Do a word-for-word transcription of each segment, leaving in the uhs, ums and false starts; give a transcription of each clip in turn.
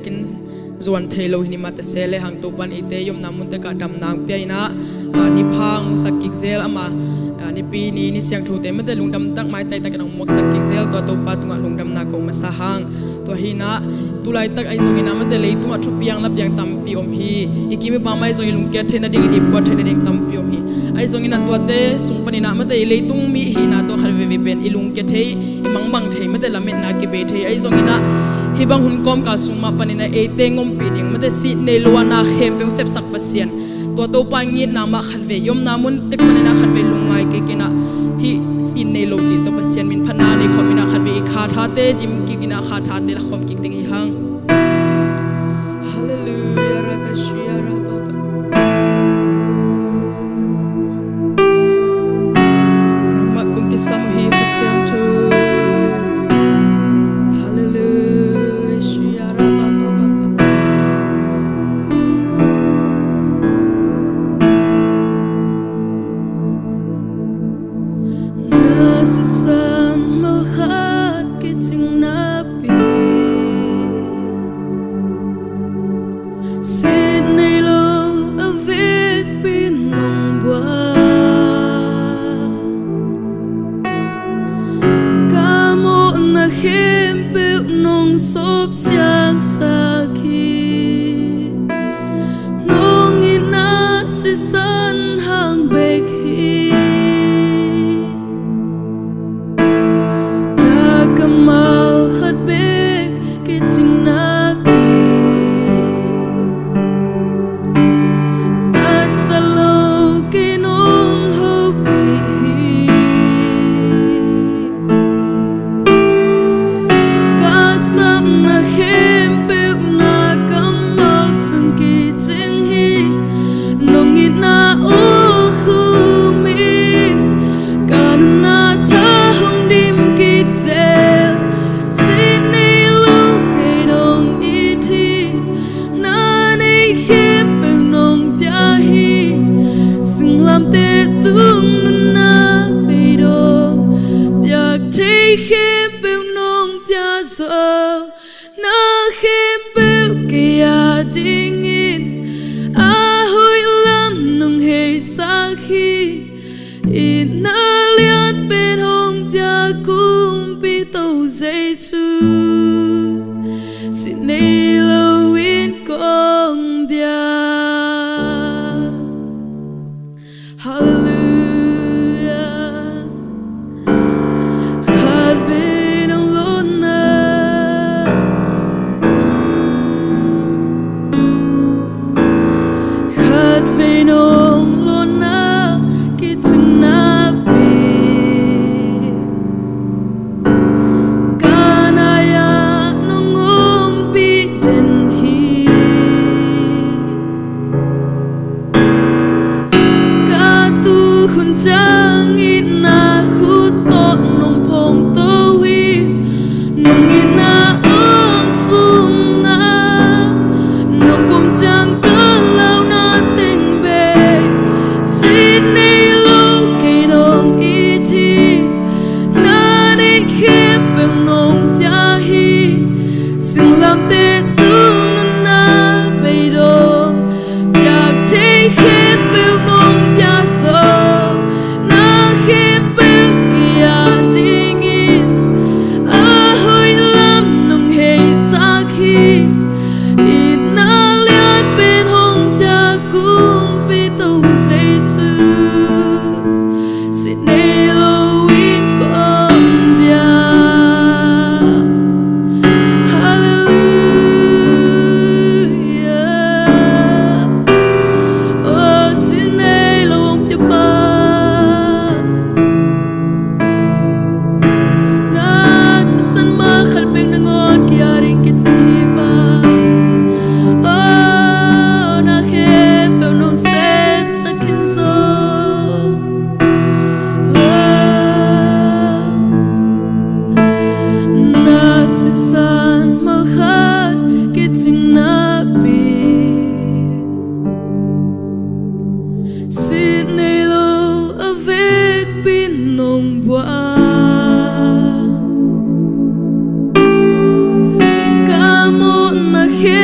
Kin zuan thei lo hi ni mate se le hang Topa'n eite i omna munte kah damna hong pia in ah, ah, ni pha hong musak kik zel ama, ah, Nipi ni, ni siangthote mate lungdam tak, maitai takin hong muaksak kik zel, tua Topa tungah lungdamna ko masa hang. Tua hi in ah, tu laitak ahi zongin ah mate leitungah thupiang lapiang tampi om hi. I kim i pam ahi zongin i lungkiat theih nading, i dipkuat theih nading tampi om hi. Ahi zongin ah tuate sung panin ah mate i leitung mi hihna tawh khat veivei pen i lungkia thei, i mangbang thei mate lametna kibei thei. Ahi zongin ah hih bang hun kawmkal sung mah panin ah eite hong ompih ding mate sin nei lo a na khempeuh sepsak Pasian, tua Topa i ngitna mah khat vei i omna mun tek panin ah khat vei lungngai kik in ah, hih sin nei lo cih tawh Pasian min phatna nei khawm in ah khat vei i kha thate dim kik in ah kha thate la khawm kik ding hi hang. Hallelujah, rakashia rababa. Nangmah kong kisam uh hi, Kha Siangtho. Hallelujah, shia rababa. Na sisan malkhat kicing napi, sin nei lo a vekpi nong buak. Ka mawhna khempeuh nong sawp siangsak hi. Nong itna sisan hang bek hi. Na kammal khat bek kicing napi, tatsat lo kei nong hopih hi. Ka sakna khempeuh na kammal sung kicing hi. Nong itna aw khum in, ka nunna tha hong dim kik zel. Sin nei lo kei nong it hi. Na neih khempeuh nong pia hi. Singlamteh tung nunna beidong, piak thei khempeuh nong pia zo. Na khempeuh kei a dingin a hoih lam nong heisak hi. Itna liat pen hong pia Kumpi Topa Jesu, sin nei lo in kong biak. Hallelujah. Khatvei nong lawhna, khatvei nong lawhna kicing napi, ka nai-ah nong ompih den hi. Ka tukhun ciang itna khut tawh nong phawngto hi. Nong itna awng sungah nong pom ciang ka launa teng bei, sin nei lo kei nong it hi. Na neih khempeuh nong pia hi. Singlamteh tung nunna beidong, piak thei khempeuh nong pia zo. Na khempeuh kei a dingin a hoih lam nong heisak hi. Itna liat pen hong pia Kumpi Topa Jesu, sin nei lo in kong biak. Hallelujah. Oh, sin nei lo hong pia pa. Na sisan malkhat bek nangawn ki-a ding kicing hi pa. Oh, na khempeuh nong sepsak khin zo. Oh, na sisan malkhat kicing napi, sin nei lo a vekpi nong buak. Ka mawhna khe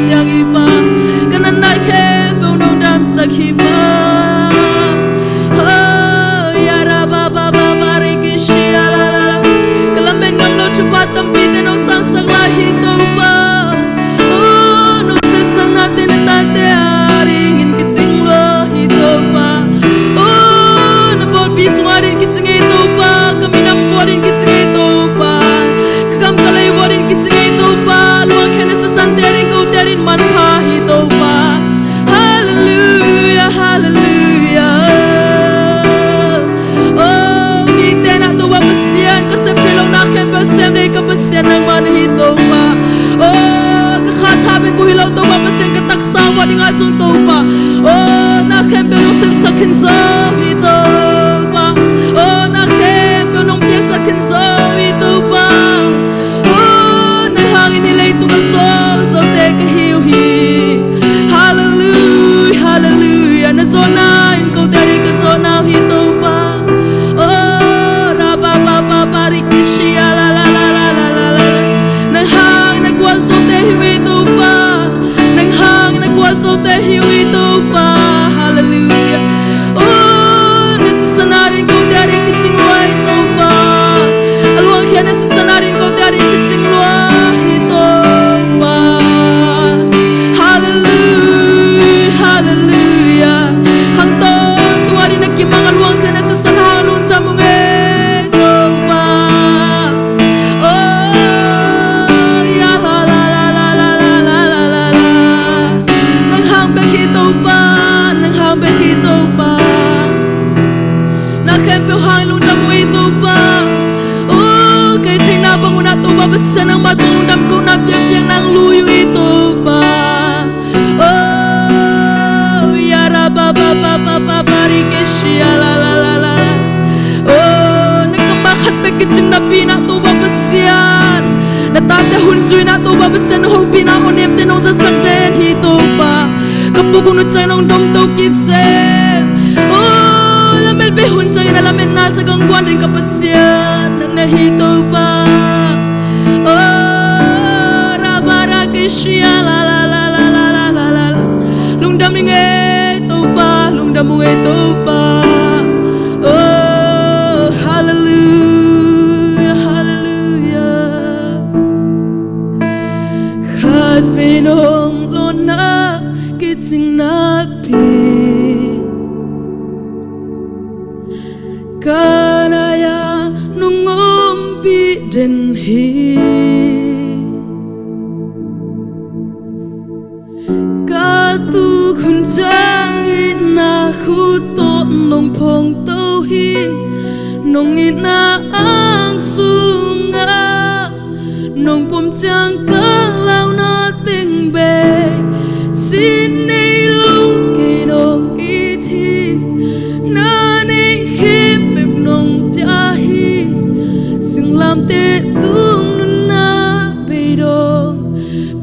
siang hi Pa. Ka natna khempeuh nong damsak hi Pa. Oh, ya ra ba ba ba ba ri ki shi ya la la la. Ka lamet ngam lo thupha tampite nong sangsak lai hi Topa. Oh, nong sepsaknate na tate a dingin kicing lua hi Topa. Oh, na pawlpi sungah dingin kicing hi Topa. Ka minam vuah dingin kicing hi Topa. Ka kam ka lei vuah dingin kicing hi Topa. Luangkhia na sasante dingin kote dingin manpha hi Topa. Halleluia, halleluia. Oh, mite na Topa Pasian, ka sep thei lo na khempeuh sem thei ka Pasian nangmah na hi Topa. Oh, ka kha tha bek uh hi lo Topa Pasian, ka taksa uh a dingah zong Topa. Oh, na khempeuh nong sepsak khin zo hi Topa. Oh, na khempeuh nong piaksak khin zo hi Topa. Oh, nang hangin hih leitung a zo zote ka hi uh hi. Halleluia, halleluia. Na zawhna in kote dingin ka zawhna uh hi Topa. Oh, ra ba ba ba ba ri ki shi ya la la la la la la la. Nang hangin na gualzote hi uh hi Topa. Nang hangin na gualzote hi uh hi Topa. Halleluia. Oh, na sisan a dingin kote dingin kicing lua hi Topa. A luangkhia na sisan a dingin kote dingin kicing lua hi Topa. Halleluia, halleluia. Khang tawntung a dingin na kimang a luangkhia na sisan hang lungdam ung e Topa. Oh, ya la la la la. Nang hang bek hi Topa, nang hang bek hi Topa. Na khempeuh hang lungdam uh hi Topa. Oh, kei theihna bang un ah Topa Pasian nangmah tungah lungdam kohna piakpiak nang lui uh hi Topa. Oh, ya ra ba ba ba ba ba ba ri ki shi ya la la la la. Oh, na kammal khat bek kicing napi-in ah Topa Pasian, na tate hun zui-in ah Topa Pasian, hopihna awnemte nong zatsak den hi Topa. Ka puk hun uh ciang nong domto kik zel. Oh, lamet beh hun ciangin a lametna ciang kong guan ding ka Pasian nang na hi Topa. Oh, ra ba ra ki shi ya la la la la la la la la. Lungdam ing e Topa, lungdam ung e Topa. Oh, halleluia, halleluia. Khatvei nong lawhna kicing napi, ka nai-ah nong ompih den hi. Ka tuk hun ciang itna khut tawh nong phawngto hi. Nong itna ang sungah nong pom ciang ka launa teng bek sin nei lo kei nong it hi. Na neih khempeuh nong pia hi. Singlamteh tung nunna beidong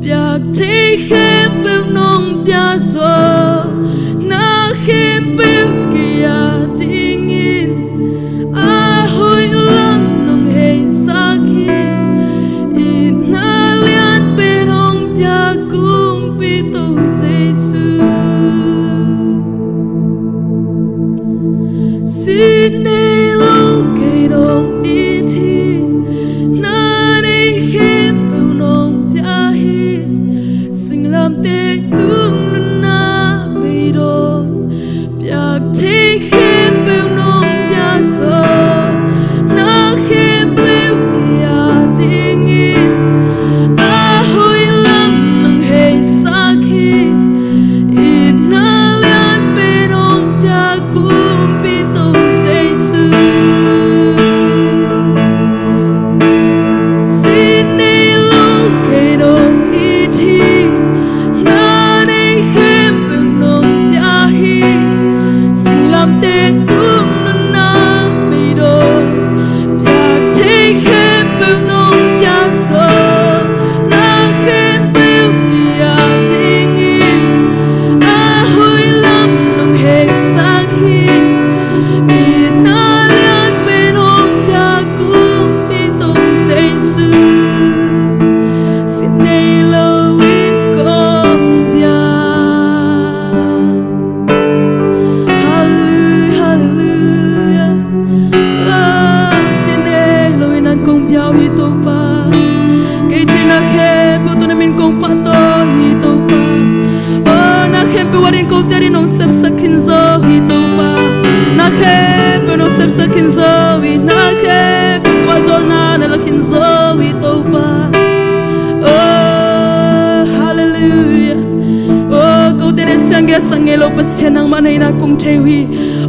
piak thei khempeuh nong pia zaw, na khempeuh kei a dingin a hoih lam nong heisak hi. Itna lianpen hong pia Kumpi Topa Jesu. Sin nei lo kei nong it hi. Na neih khempeuh nong pia hi. Singlamteh tung nunna sepsak khin zo hi Topa. Na khempeuh nong sepsak khin zo hi, na khempeuh tua zawhna na la khin zo hi Topa. Oh, halleluiah. Oh, kote na siang gelsak ngei lo Pasian nangmah na hihna kong thei uh hi.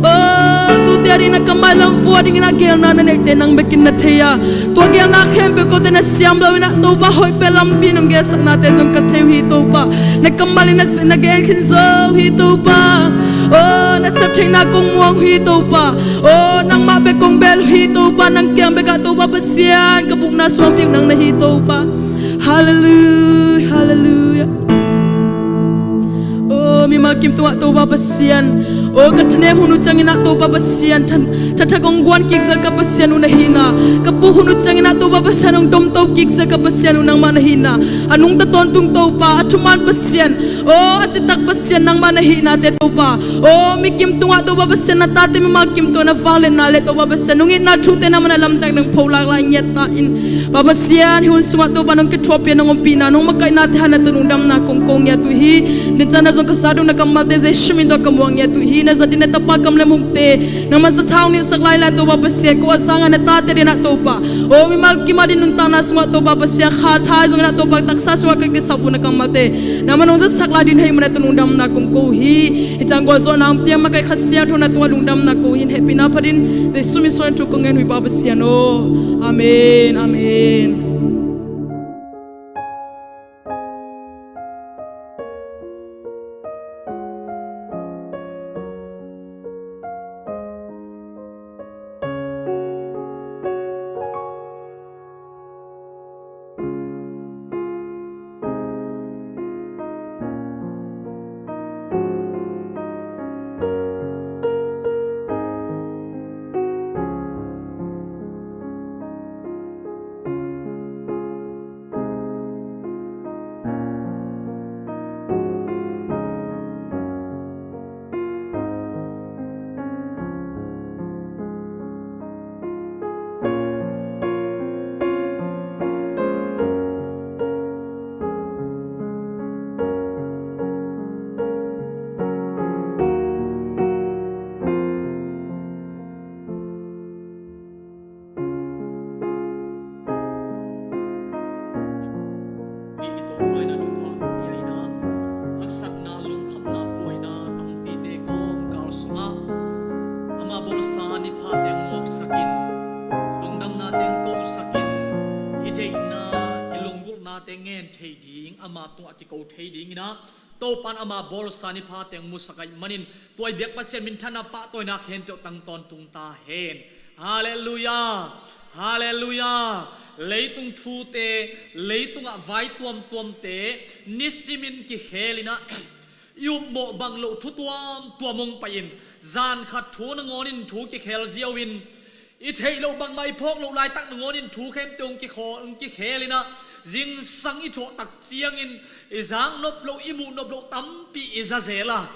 Oh, kote a ding na kammal lam vua dingin a gelna na neihte nang bekin na thei a, tua gelna khempeuh kote na siam lo in ah Topa hoih pen lampi nong gelsaknate zong ka thei uh hi Topa. Na kammal in na, na gen khin zo uh hi Topa. Oh, na septheihna kong muang uh hi Topa. Oh, nangmah bek kong bel uh hi Topa. Nang kiang bekah Topa Pasian ka bukna suangpi uh nang na hi Topa. Halleluiah, halleluiah. Oh, mimal kim tungah Topa Pasian, oh, ka thanem hun uh ciangin ah Topa Pasian, tha, thathak hong guan kikzel ka Pasian uh na hihna, ka puk hun uh ciangin ah Topa Pasian hong domto kikzel ka Pasian uh nangmah na hihna, a nungta tawntung Topa, a thuman Pasian, oh, a citak Pasian nangmah na hihnate Topa. Oh, mi kim tungah Topa Pasian na tate mimal kim tungah na vangliatna le Topa Pasian nong itna thute nangmah na lamdang nang pholak lai ngiat ta in. Pa Pasian, hih hun sungah Topa nong kithuahpih a nong ompihna, nong makaihnate hangin na tawh lungdamna kong ko ngiat uh hi. Ninchan na zong ka sat uh na kammalte Jesu min tawh ka muak ngiat uh hi. Na zat in na tapa kam le mukte nangmah za thau nitsak lai lai Topa Pasian, ko a sangin na tate dingin ah Topa, oh, mimal kim a ding nuntakna sungah Topa Pasian, kha thai zongin ah Topa taksa sungah ka kisap uh na kammalte nangmah nong zatsak lai ding ahih manin na tawh lungdamna kong ko uh hi. Hih ciang gualzawhna hong pia makaih Kha Siangtho na tungah lungdamna ko uh hi. Hehpihna phat in Jesu min suang thu kong ngen uh hi Pa Pasian aw. Amen, amen. I, i Topa in a thupha hong pia in a, haksatna, lungkhamna, buaina tampite kawmkal sungah ama bawlsa ni pha teng muaksak in, lungdamna teng kosak in, i deihna, i lunggulhna teng ngen thei ding, ama tungah kiko thei ding in a, Topa in ama bawlsa ni pha teng musak ahih manin, tua i biak Pasian minthanna pahtawina khempeuh tang tawntung ta hen. Halleluiah. Halleluiah. Leitung thute, leitungah vai tuamtuamte nisimin kikhel in a, i upmawh bang loh thu tuamtuam hong pai in, zan khat thu nangawn in thu kikhel ziau in, i theih loh bangmah i phawk loh laitak nangawn in thu khempeuh hong kikhawl, hong kikhel in a, zingsang i thawh tak ciangin i zak nop loh, i muh nop loh tampi i za zel a,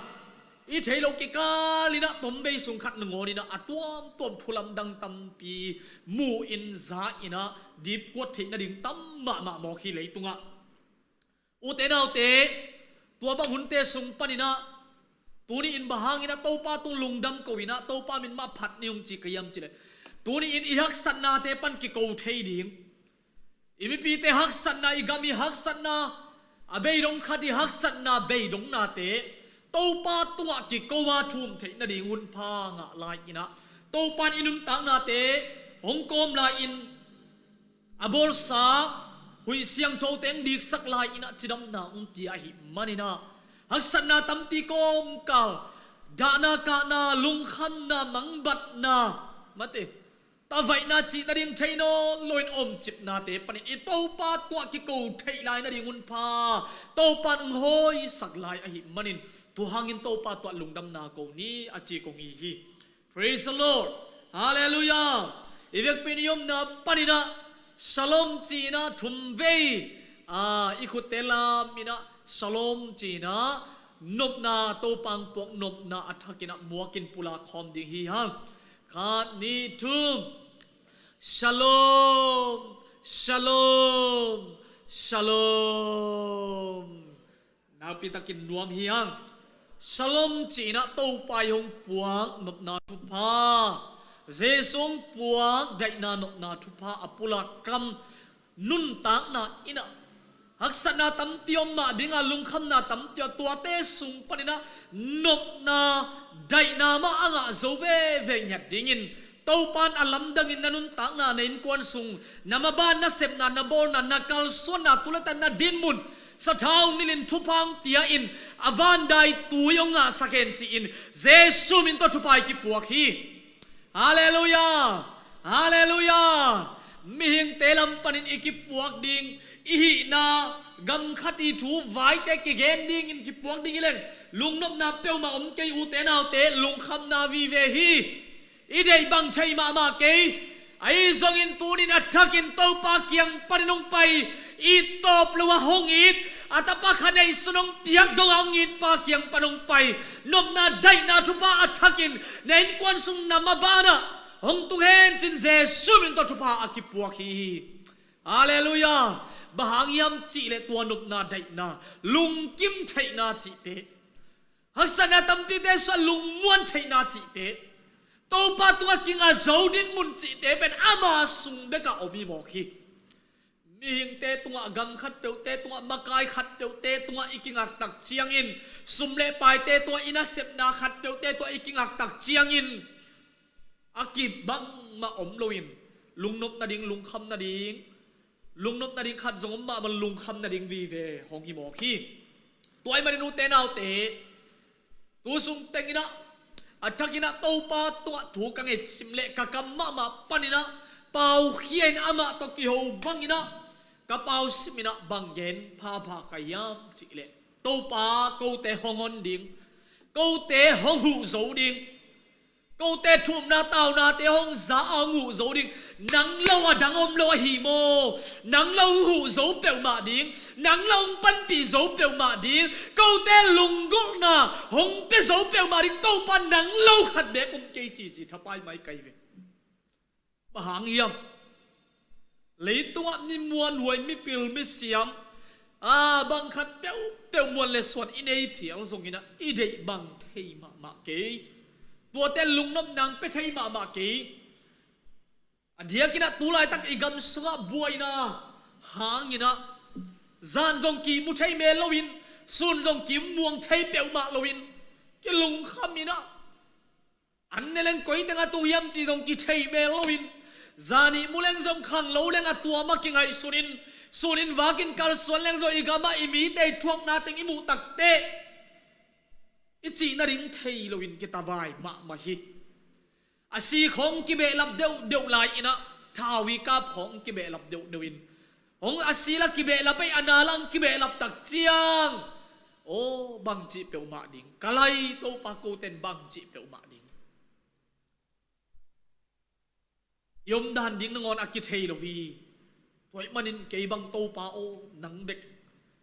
i theih loh kikal in a tomvei sung khat nangawn in a, a tuamtuam thu lamdang tampi mu in, za in a, dipkuat theih nading tam mahmah mawk hi leitungah. Ute naute, tua bang hunte sung panin a, tuni in bang hangin a Topa tung lungdam ko in a, Topa min mah phat ni hong ci ka hiam cih leh, tuni in i haksatnate pan kiko thei ding, i mipite haksatna, i gam i haksatna, a beidong khat i haksatna, beidongnate Topa tungah kiko a thum theih nading hun pha ngah lai in a, Topa in i nuntaknate hong kawm lai in, a bawlsa huih siangtho teng diksak lai in a, cidamna hong pia ahih manin a, haksatna tampi kawmkal, dahna kahna, lungkhamna, mangbatna, mate, tavaihna cih nading thei nawn lo in omcipnate panin i Topa tungah kiko theih lai nading hun pha Topa in hong hawisak lai ahih manin, tua hangin Topa tungah lungdamna ko ni, a ci kong hi hi. Praise the Lord. Halleluiah. I vekpi in i omna panin a, shalom ci in a, thumvei, a, i khutte lam in a, shalom ci in a, nopna, Topa hong puak nopna a thak in a muak in pulak khawm ding hi hang. Khat, nih, thum. Shalom, shalom, shalom. Nakpi takin nuam hi hang. Shalom ci-in ah Topa i hong puak nopna thupha, Jesu hong puak daihna nopna thupha a pulak kam nuntakna in ah haksatna tampi om mah ding a, lungkhamna tampi a, tuate sung panin ah nopna daihna mah a ngah zo veve ngiat dingin Topa in a lamdangin na nuntakna, na innkuan sung, na maban, na sepna, na bawlna, na kalsuanna, tu le tan na dinmun, sathau nilhin thupha hong pia-in a vandai tui hong ngahsak hen ci-in Jesu min tawh thupha i kipuak hi. Halleluiah! Halleluiah! Mihingte lam panin i kipuak ding, i hihna gam khat i thu vaite kigen dingin kipuak ding hi leng, lungnopna peuhmah om kei, ute naute, lungkhamna vive hi. I deih bang thei mahmah kei. Ahi zongin tuni-in a thakin Topa kiang panin hong pai, it tawp lo a hong it, a tapa kha neihsun hong piak dong a hong it pa kiang pan hong pai, nopna daihna thupha a thakin na innkuan sung, na maban ah hong tung hen ci-in Jesu min tawh thupha a kipuak hi. Halleluiah! Bang hang hiam cih leh tua nopna daihna, lungkim theihna cihte, haksatna tampite suah lungmuan theihna cihte, Topa tungah kingah zo dinmun cihte pen ama sung bekah om hi mawk hi. Mihingte tungah, gam khatpeuhte tungah, makai khatpeuhte tungah i kingak tak ciangin, sum le paite tungah, i nasepna khatpeuhte tungah i kingak tak ciangin, a kip bangmah om loin, lungnop nading, lungkham nading, lungnop nading khat zong om mah bang, lungkham nading vive hong hi mawk hi. Tua ahih manin ute naute, tu sung teng in ah, a thak in ah Topa tungah thu ka ngetsim leh ka kam mahmah panin ah paukhia in amah tawh kiho bangin ah ka pau sim in ah bang gen phapha ka hiam cih leh, Topa kote hong hon ding, kote hong huh zo ding, kote thumna taunate hong za a hong huh zo ding. Nang lo a dang om lo ahi maw? Nang lo hong huh zo peuhmah ding, nang lo hong panpih zo peuhmah ding, kote lunggulhna hong pia zo peuhmah ding Topa nang lo khat beek om kei cici thapai mai kai ve. Bang hang hiam? Leitungah mi muanhuai, mi pil, mi siam, a, bang khat peuhpeuh muan le suan i nei phial zongin ah i deih bang thei mahmah kei. Tuate lungnopna hong pia thei mahmah kei. A diakin ah tu laitak i gam sungah buaina hangin ah zan zong kimu thei mel loin, sun zong kimuang thei peuhmah loin, kilungkham in ah an ne leng koi tengah tung hiam cih zong kithei mel loin, zan ihmu leng zong khanglo leng a tuam ah kingaihsunin, sunin vakin kalsuan leng zong i gamah i mite i thuakna teng i muh takteh i cih nading thei loin kitavai mahmah hi. A si khawng kibehlap deuhdeuh lai in ah, thau i kap khawng kibehlap deuhdeuh in, hong a si la kibehlap ei, a na la hong kibehlap tak ciang, aw, bang cih peuhmah ding, ka lai Topa, koten bang cih peuhmah ding. I omdan ding nangawn a kithei lo hi. Tua ahih manin kei bang Topa aw, nang bek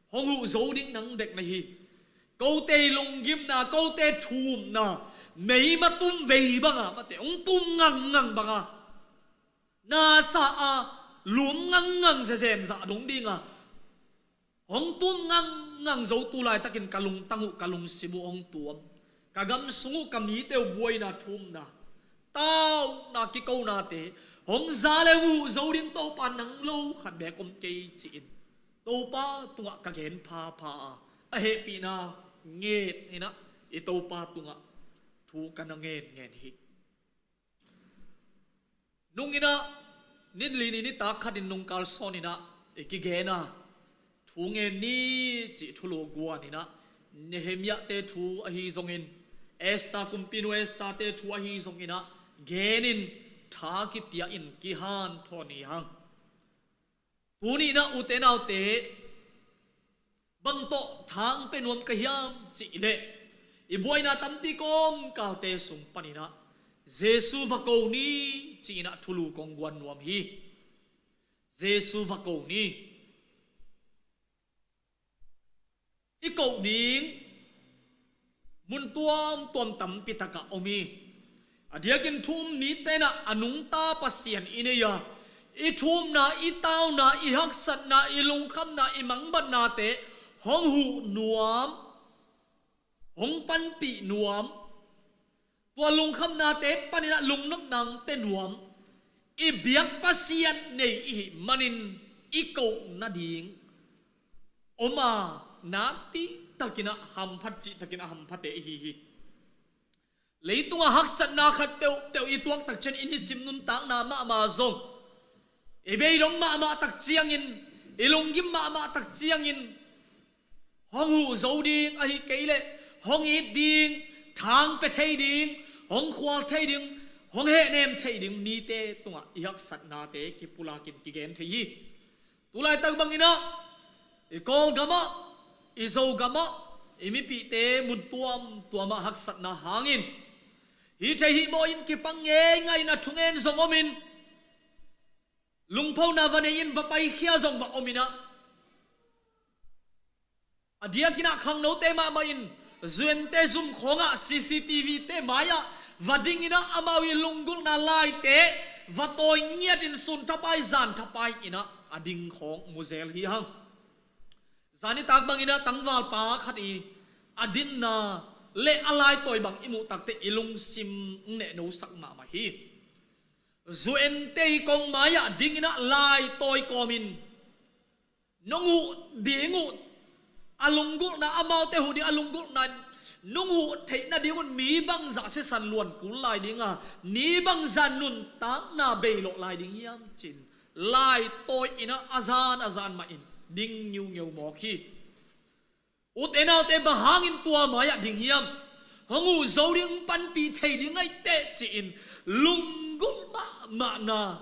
hong huh zo ding nang bek na hi. Kote i lunggimna, kote thumna, meima tum vei banga, mate hong tum ngangngang banga, na sa a lum ngangngang zezen zah dong dinga hong tum ngangngang zo tu laitakin ka lungtang uh, ka lungsim uh hong tuam. Ka gam sung uh, ka mite uh buaina, thumna, tauna, kikonate hong za le huh zo ding Topa nang lo khat beek om kei ci-in Topa tungah ka gen phapha a, a hehpihna ngen in ah i Topa tungah thu ka na ngenngen hi. Nung in ah, ni li ni nitak khatin nung kalsawn in ah i kigen a, thu ngen ni cih thulu guan in ah, Nehemiah-te thu ahi zongin, Esther, kumpinu Esther-te thu ahi zongin ah genin tha kipia-in kihanthawn hi hang. Tuni in ah ute naute, bang tawh tha hong pia nuam ka hiam cih leh, i buaina tampi kawmkalte sung panin ah Jesu va ko ni ci-in ah thulu kong guan nuam hi. Jesu va ko ni. I koh ding mun tuamtuam tampi takah om hi. A diakin thu um mite in ah a nungta Pasian i nei a, i thumna, i tauna, i haksatna, i lungkhamna, i mangbatnate hong huh nuam hong panpih nuam, tua lungkhamnate panin ah lungnopna hong pia nuam, i biak Pasian nei i hih manin i koh nading om a, nakpi takin ah hamphat, cih takin ah hamphate i hi hi. Leitungah haksatna khat peuhpeuh i tuak tak ciang, i nisim nuntakna mahmah zong, i beidong mahmah tak ciangin, i lunggim mahmah tak ciangin, hong huh zo ding, ahih kei leh hong it ding, thang pia thei ding, hong khual thei ding, hong hehnem thei ding mite tungah i haksatnate kipulakin kigen thei hi. Tulaitak bangin ah i Kawlgam ah, i Zogam ah, i mipihte mun tuamtuam ah haksatna hangin hi thei hih mawh in kipang ngeingai in, a thungen zong om in, lungphona va nei in, va paikhia zong va om in ah, a diakin ah khangnote mahmah in U N te zum khawngah C C T V te mai-ah va ding in ah, amau i lunggulhna laite va tawi ngiat in, sun thapai zan thapai in ah a ding khawng mu zel hi hang. Zanitak bangin ah tangvalpa khat i a dinna le a laitawi bang i muh takteh i lungsim nehnosak mahmah hi. U N te i kong mai-ah ding in ah laitawi kawmin, nong huh ding uh, a lunggulhna, amaute huh ding a lunggulhna in nong huh theih nadingun mi bangzah sisan luan kul lai ding a, mi bangzah nuntakna beilawh lai ding hiam, ci-in laitawi in ah a zan a zan mahin ding ngiungeu mawk hi. Ute naute, bang hangin tua mai-ah ding hiam? Hong huh zo ding, panpih thei ding ahi teh, ci-in lunggulh mahmahna,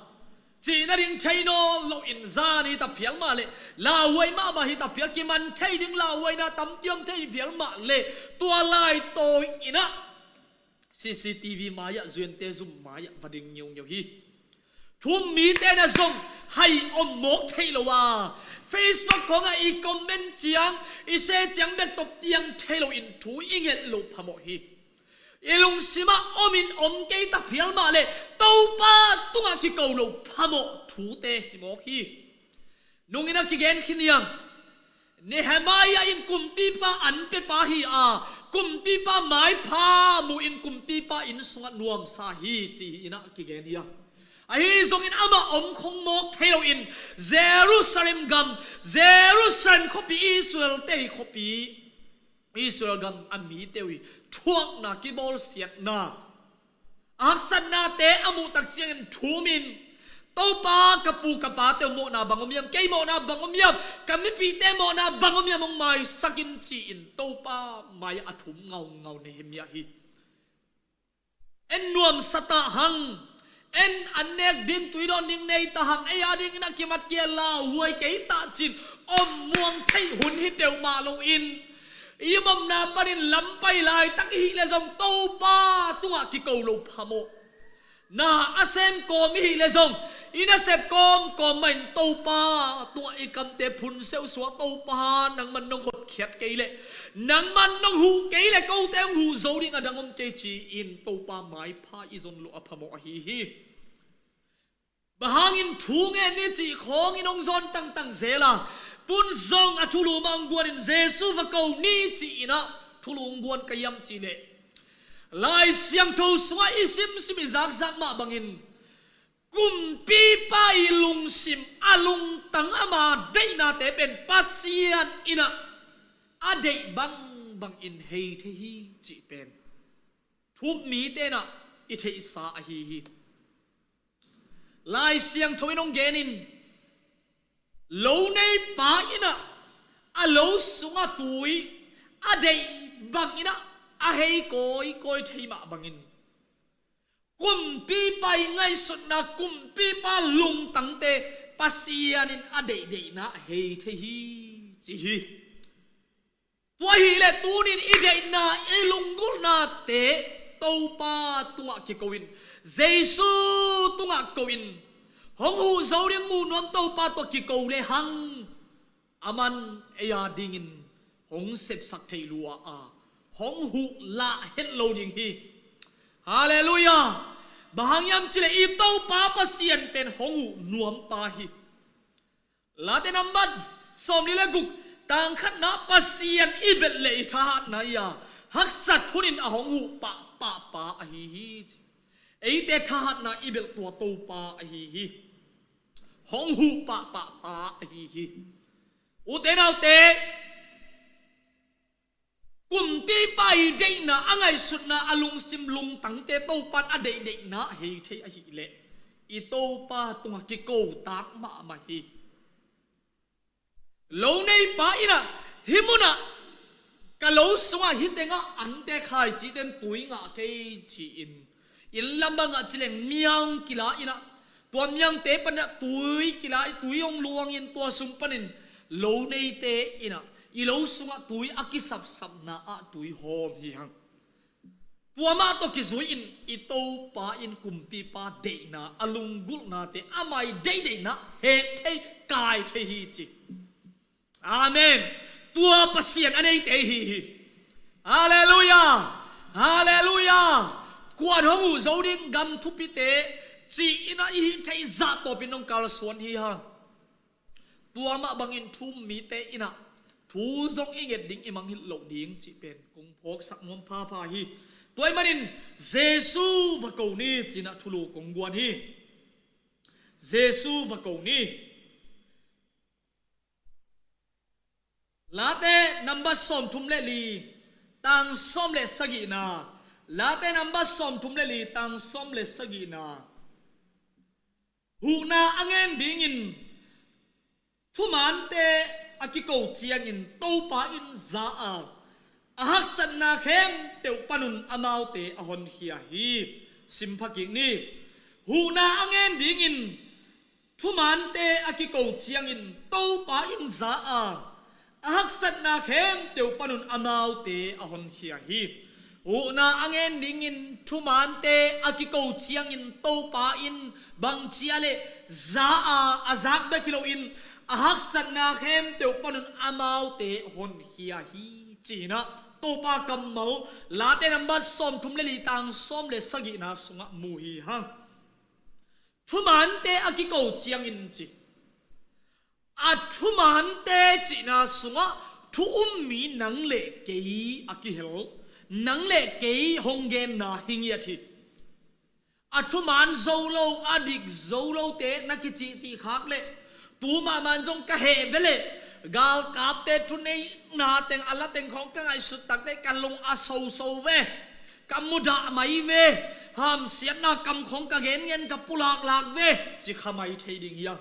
cih nading thei nawn loin zan hi ta phial mah leh, lauhuai mahmah hi ta phial, kiman thei ding lauhuaina tampi om thei phial mah leh, tua laitawi in ah C C T V mai-ah, U N te zum mai-ah va ding ngiungeu hi. Thu-um mite na zong hai om mawk thei lo a, Facebook khawngah i comment ciang, i share ciang bek tawh piang thei loin thu i ngelh loh phamawh hi. I lungsimah om in om kei ta phial mah leh, Topa tungah kiko loh phamawh thute hi mawk hi. Nung in ah kigen khin hiam? Nehemiah in kumpipa an piapa hi a, kumpipa maipha mu in kumpipa inn sungah nuamsa hi, ci-in ah kigen hi a. Ahi zongin amah om khong mawk thei loin Jerusalem gam, Jerusalem khuapi, Israel te khuapi, Israel gam a mite uh i thuakna, kibawlsiatna, a haksatnate a muh tak ciangin thum in, Topa, ka pu ka pate uh mawhna bang om hiam, kei mawhna bang om hiam, ka mipihte mawhna bang om hiam, hong maisak in, ci-in Topa mai-ah a thum ngaungau Nehemiah hi. En nuamsa ta hang, en an nek ding, tui dawn ding nei ta hang, ei a dingin a kimat kei a, lauhuai kei ta, ci-in om muang theih hun hi peuhmah loin, i omna panin lam pai laitak i hih leh zong Topa tungah kiko loh phamawh. Na a sem kawm i hih leh zong, i nasep kawmkawm mahin Topa tungah i kamte phun seuhsuah, Topa, nangman nong hotkhiat kei leh, nangman nong huh kei leh, kote hong huh zo ding a dang om kei, ci-in Topa maipha i zon loh a phamawh ahi hi. Bang hangin thu ngen ni cih khawngin hong zawn tangtang zel a, tun zong a thulu mah hong guanin Jesu va ko ni ci-in ah thulu hong guan ka hiam cih leh, Lai Siangtho sungah i simsim i zakzak mah bangin, kumpipa i lungsim, a lungtang, ama deihnate pen Pasian in ah a deih bangbangin hei thei hi cih pen thu-um mite in ah i theihsa ahi hi. Lai Siangtho in hong genin, lo neipa in ah a lo sungah tui a deih bangin ah a hei kawikawi thei mah bangin, kumpipa i ngaihsutna, kumpipa lungtangte Pasian in a deihdeihna hei thei hi, ci hi. Tua hileh tunin i deihna, i lunggulhnate Topa tungah kiko in, Jesu tungah ko in, hong huh zo ding mu nuam Topa tawh kiko le hang, aman ei a dingin hong sepsak thei lua a, hong huh lah het lo ding hi. Halleluiah. Bang hang hiam cih leh i Topa Pasian pen hong huh nuampa hi. Late nambat sawmli le guk, tang khatna, Pasian i belh leh i thahatna hi a, haksat hunin a hong huh pahpah pa ahi hi ci. Eite thahatna i belh tua Topa ahi hi. Hong huh pahpah pa ahi hi. Ute naute, kumpipa i deihna, a ngaihsutna, a lungsim lungtangte Topan a deihdeihna hei thei ahileh i Topa tungah kiko tak mahmah hi. Lo neipa inah, hih munah ka lo sungah hih tengah ante khaici ten tui ngah kei ci-in, inn lam bangah cileng miang kila inah, tua miangte panah tui kila, tui hong luangin tua sung panin lo neite inah i lo sungah tui a kisapsapna ah tui hawm hi hang. Tua mah tawh kizui-in i Topa in kumpipa deihna, a lunggulhnate, amah i deihdeihna hek thei, kai thei hi ci. Amen. Tua Pasian a neite hi hi. Halleluiah. Halleluiah. Kuan hong uh zo ding, gam thupite ci-in a i hih theih zah tawpin hong kalsuan hi hang. Tua mah bangin thu um mite inah thu zong i nget ding, i mangngilh loh ding cih pen kong phawksak nuam phapha hi. Tua ahih manin Jesu va ko ni ci-in ah thulu kong guan hi. Jesu va ko ni. Late number sawmthum le li, tang sawm le sagihna. Late number sawmthum le li, tang sawm le sagihna. Huhna a ngen dingin thumante a kiko ciangin Topa in za a, a haksatna khempeuh panun amaute a honkhia hi. Simpha kik ni. Huhna a ngen dingin thumante a kiko ciangin Topa in za a, a haksatna khempeuh panun amaute a honkhia hi. Huhna a ngen dingin thumante a kiko ciangin Topa in bangci a leh za a, a zak bek hi loin a haksatna khempeuh panun amaute honkhia hi ci-in ah Topa kammal Late number sawmthum le li, tang sawm le sagihna sungah mu hi hang. Thumante a kiko ciangin ci. A thumante cihna sungah thu um mi nang le kei a kihel, nang le kei hong genna hi ngiat hi. A thuman zo lo, a dik zo lote na kicihcih khak leh, tu mahmah in zong ka heh ve leh, galkapte thuneihna teng, a la teng khawng ka ngaihsut tak leh ka lung a soso ve, ka mudah mai ve, hamsiatna kam khawng ka gengen, ka pulaklak ve, ci kha mai thei ding hi a.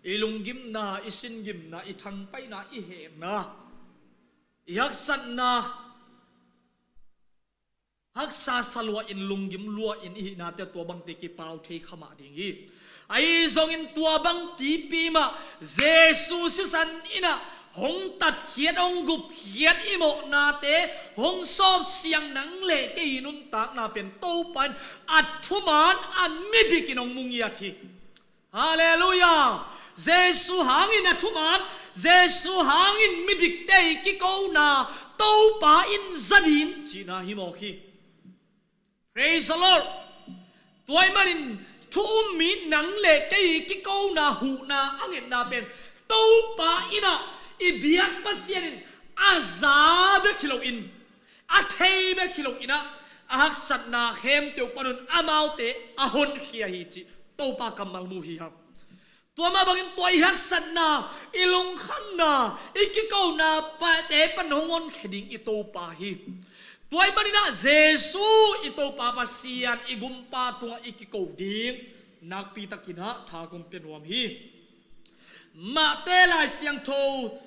I lunggimna, i singimna, i thangpaihna, i hehna, i haksatna, haksa sa lua in, lunggim lua in i hihnate tua bangte kipau thei kha mah ding hi. Ahi zongin tua bang tipi mah Jesu sisan in ah hong tatkhiat, hong gupkhiat i mawhnate hong sawpsiang nang le kei i nuntakna pen Topa in a thuman, a midik in hong mu ngiat hi. Halleluiah. Jesu hangin a thuman, Jesu hangin midikte i kikona Topa in za ding cihna hi mawk hi. Praise the Lord. Tua ahih manin thu um mi nang le kei i kikona, huhna a ngetna pen Topa in ah i biak Pasian in a za bek hi loin, a thei bek hi loin ah, a haksatna khempeuh panun amaute a honkhia hi cih Topa kammal mu hi hang. Tua mah bangin tua i haksatna, i lungkhamna, i kikona pate pan hong honkhia ding i Topa hi. Tua ahih manin ah Jesu i Topa Pasian, i Gumpa tungah i kiko ding nakpi takin ah tha kong pia nuam hi. Mate Lai Siangtho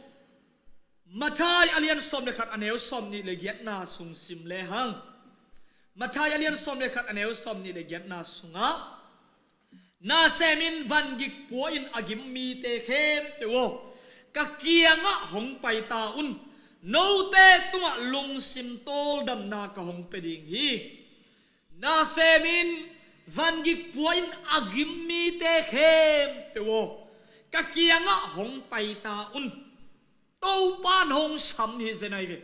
Matthai a lian sawm le khat, a neu sawmnih le giatna sung sim lehang. Matthai a lian sawm le khat, a neu sawmnih le giatna sungah, "Nasem in, vangik pua in a gim mite khempeuh aw, ka kiangah hong pai ta un. Note tungah lungsim tawldamna ka hong pia ding hi. Nasem in, vangik pua in a gim mite khempeuh aw, ka kiangah hong pai ta un." Topa in hong sam hi zen ahi ve.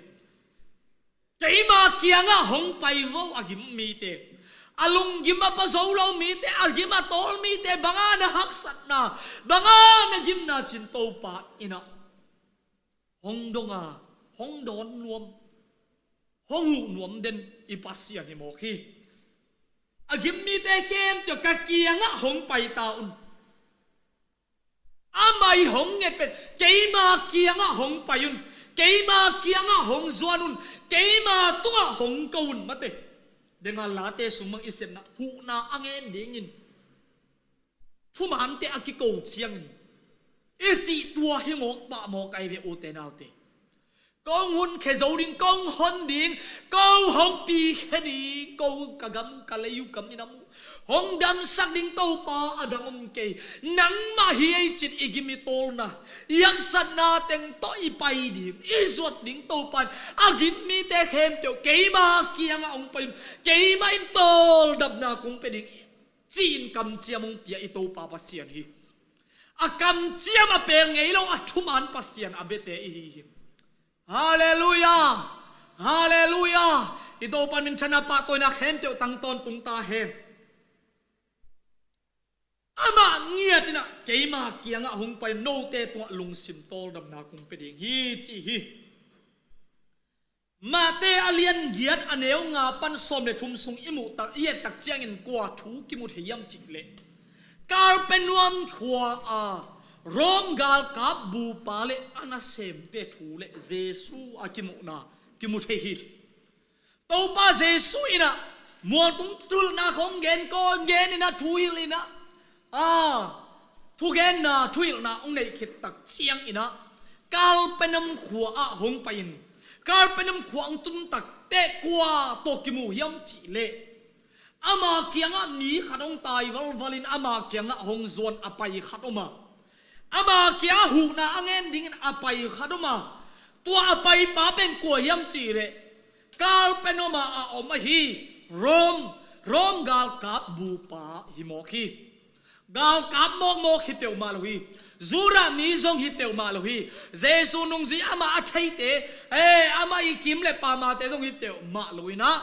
Keima kiangah hong pai vo a gim mite, a lunggim a pua zo lo mite, a gim a tawl mite, banga na haksatna, banga na gimna cin Topa in ah hong dong a, hong dawn nuam, hong huh nuam den i Pasian hi mawk hi. A gim mite khempeuh ka kiangah hong pai ta un. Amah i hong nget pen keima kiangah hong pai un. Keima kiangah hong zuan un. Keima tungah hong ko un mate. Denga Late sung mang i sepna huhna a ngen dingin thumante a kiko ciangin i cih tua hi mawk pah mawk ai ve ute naute. Kong hun khe zo ding, kong hon ding, ko hong pi khe ding, ko ka gam ka lei uh kam ina mu hong damsak ding Topa a dang om kei. Nangmah hi ei cin i gim i tawlna, i haksatna teng tawh i pai ding, i zuat ding Topa in a gim mite khempeuh keima kiangah hong pai un. Keima in tawldamna kong pe ding ci-in kamciam hong pia i Topa Pasian hi. A kamciam a pel ngei lo a thuman Pasian a biate i hi hi. Halleluia. Halleluia. I Topa minthanna pahtawina khempeuh tang tawntung ta hen. Amah ngiat inah keima kiangah hong pai note tungah lungsim tawldamna kong pe ding hi ci hi. Mate a lian giat a neu nga pan sawm le thum sung i muh tak i et tak ciangin kua thu kimu thei hiam cih leh Kapernaum khua a Rom galkap bupa le a nasemte thu le Jesu a kimuhna kimu thei hi. Topa Jesu inah mualtung thuhilhna khong gen ko gen inah thuhilh inah a thugenna thuhilhna hong neih khit tak ciang inah Kapernaum khua ah hong pai in Kapernaum khua hong tun tak teh kua tawh kimu hiam cih leh ama kiangah mi khat hong tai valval in ama kiangah hong zuan a pai khat om a ama kiangah huhna a ngen dingin a pai khat om a tua a paipa pen kua hiam cih leh Kapernaum ah a om ahi Rom Rom galkap bupa hi mawk hi. Galkap mawkmawk hi peuhmah lo hi. Judah mi zong hi peuhmah lo hi. Jesu nungzui amah a theite e amah i kim le pamate zong hi peuhmah lo inah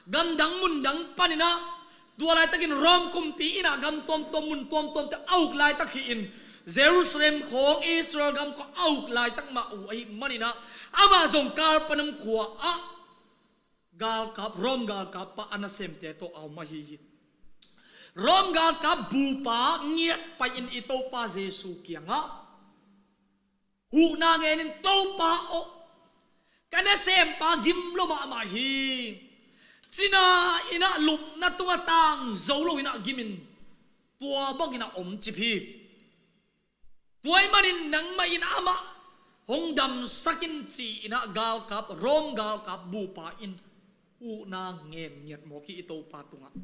gamdang mundang pan inah tua laitakin Rom kumpi inah gam tuamtuam mun tuamtuamte a uk laitak hi in Jerusalem khawng Israel gam khawng a uk laitak mah uh ahi man inah amah zong Kapernaum khua ah galkap Rom galkap pa a nasemte tawh a om ahi hi. Rom galkap bupa ngiat pai in i Topa Jesu kiangah huhna ngenin Topa aw ka nasempa gim lo mahmah hi. Cina inah lupna tungah tang zo lo inah gimin tua bangin a om cip hi. Tua ahih manin nangmah in amah hong damsak in ci inah galkap Rom galkap bupa in huhna ngen ngiat mawk hi i Topa tungah.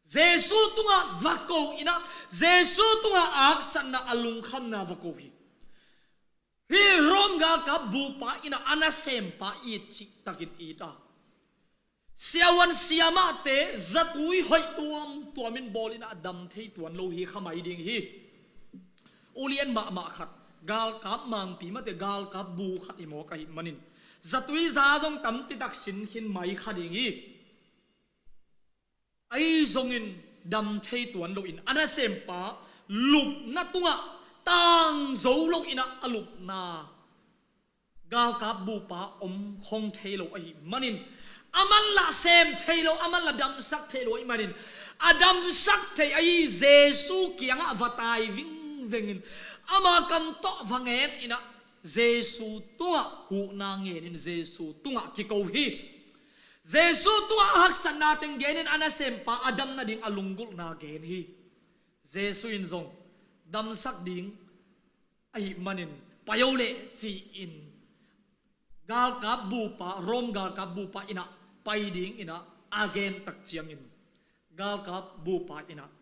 Jesu tungah va ko inah Jesu tungah aksatna a lungkhamna va ko hi. Hi Rom galkap bupa inah a nasempa it cihtakin it a siavuan siamahte zatui hoih tuamtuam in bawl inah dam thei tuan lo hi kha mai ding hi. Ulian mahmah khat galkap mangpi mate galkap bu khat hi mawk ahih manin zatui za zong tampitak sin khin mai kha ding hi. Ahi zongin dam thei tuan loin a nasempa lupna tungah tang zo lo inah a lupna galkap bupa om khong thei lo ahih manin a man lah sem thei lo a man lah damsak thei lo ahih manin a damsak thei ahi Jesu kiangah va tai vingvengin ama kam tawh va ngen inah Jesu tungah huhna ngenin Jesu tungah kiko hi. Jesu tungah a haksatna teng genin a nasempa a dam nading a lunggulhna gen hi. Jesu in zong damsak ding ahih manin pai o leh ci-in galkap bupa Rom galkap bupa inah pai ding inah a gen tak ciangin galkap bupa inah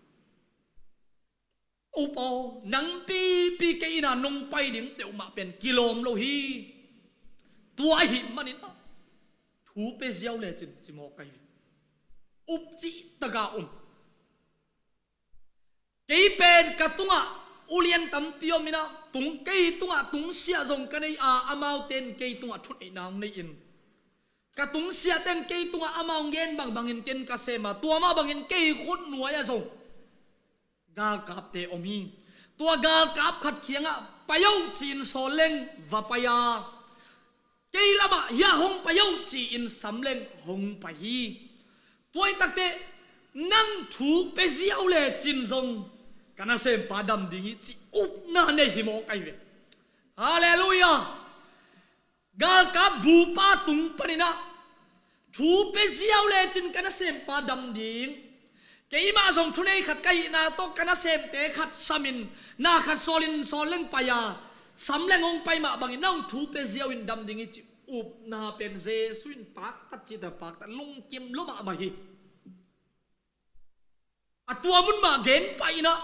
Upa aw nang pipi kei inah nong pai ding peuhmah pen kilawm lo hi. Tua ahih manin ah thu pe ziau lecin ci mawk ka hi. Up cih taka um. Kei pen ka tungah ulian tampi om inah tung kei tungah tungsiah zong ka nei a amaute in kei tungah thuneihna hong nei in ka tungsiahte in kei tungah amau ngen bangbangin ken ka sem a tua mah bangin kei khut nuai-ah zong galkapte om hi. Tua galkap khat kiangah pai o ci-in sawl leng va pai a kei lamah hiah hong pai uh ci-in samleng hong pai hi. Tua hi takteh nang thu pia ziau lecin zong ka nasempa dam ding hi ci upna nei hi mawk ahi ve. Halleluiah. Galkap bupa tung paninah thu pia ziau lecin ka nasempa dam ding. Keimah zong thunei khat ka hihna tawh ka nasemte khat samin na khat sawlin sawl leng pai a, samleng hong pai mah bangin nang thu pia ziau in dam ding hi ci upna pen Jesu in paktat cihta paktat lungkim lua mahmah hi. A tua mun mah gen pah inah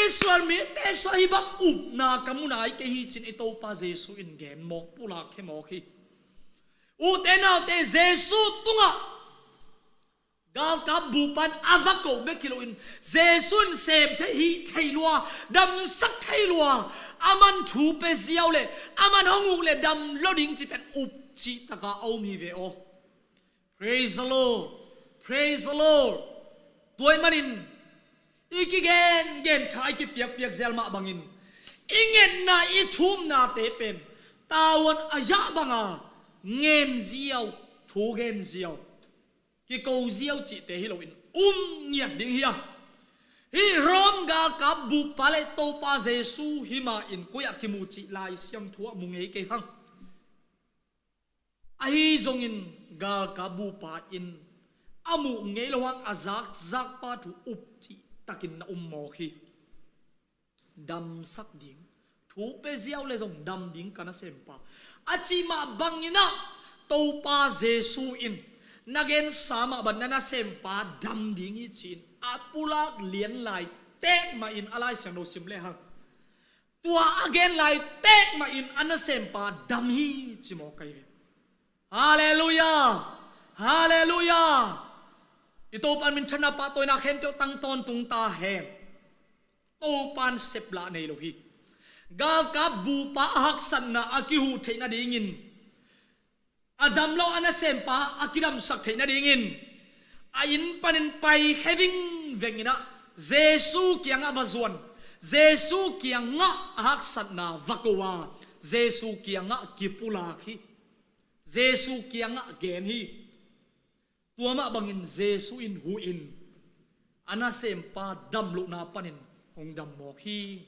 Israel mite sua hi bang upna ka mu nai kei hi cin i Topa Jesu in gen mawk pulak khe mawk hi. Ute naute Jesu tungah galkap bupan a va ko bek hi loin Jesu in sem thei hi thei lua, damsak thei lua, aman thu pia ziau le aman hong uk le dam lo ding ci pen up cihtaka a um hi ve aw. Praise the Lord. Praise the Lord. Tua ahih manin i kigengen tha i kipiakpiak zel mah bangin i ngetna i thumnate pen tavuan a yah banga ngen ziau, thu gen ziau, kiko ziau cihte hi loin um ngiat ding hi a. Hih Rom galkap bupa le Topa Jesu hi ma in koi-ah kimu cih Lai Siangtho ah mu ngei kei hang. Ahi zongin galkap bupa in a muh ngei lo hang a zakzakpa thu up cihtakin na um mawk hi. Damsak ding, thu pia ziau le zong dam ding ka nasempa a cih mah banginah Topa Jesu in na gensa mah bang na nasempa dam ding hi ci-in a pulak lian lai tek mahin a Lai Siangtho sim lehang tua a gen lai tek mahin a nasempa dam hi ci mawk ahi ve. Halleluiah. Halleluiah. I Topa in minthanna pahtawina khempeuh tang tawntung ta hen. Topa in seplah nei lo hi. Galkap bupa a haksatna a kihuh theih nadingin a dam lo a nasempa a kidamsak theih nadingin a inn panin pai khe vingveng inah Jesu kiangah va zuan, Jesu kiangah a haksatna va ko a, Jesu kiangah kipulak hi. Jesu kiangah gen hi. Tua mah bangin Jesu in huhin a nasempa damlohna panin hong dam mawk hi.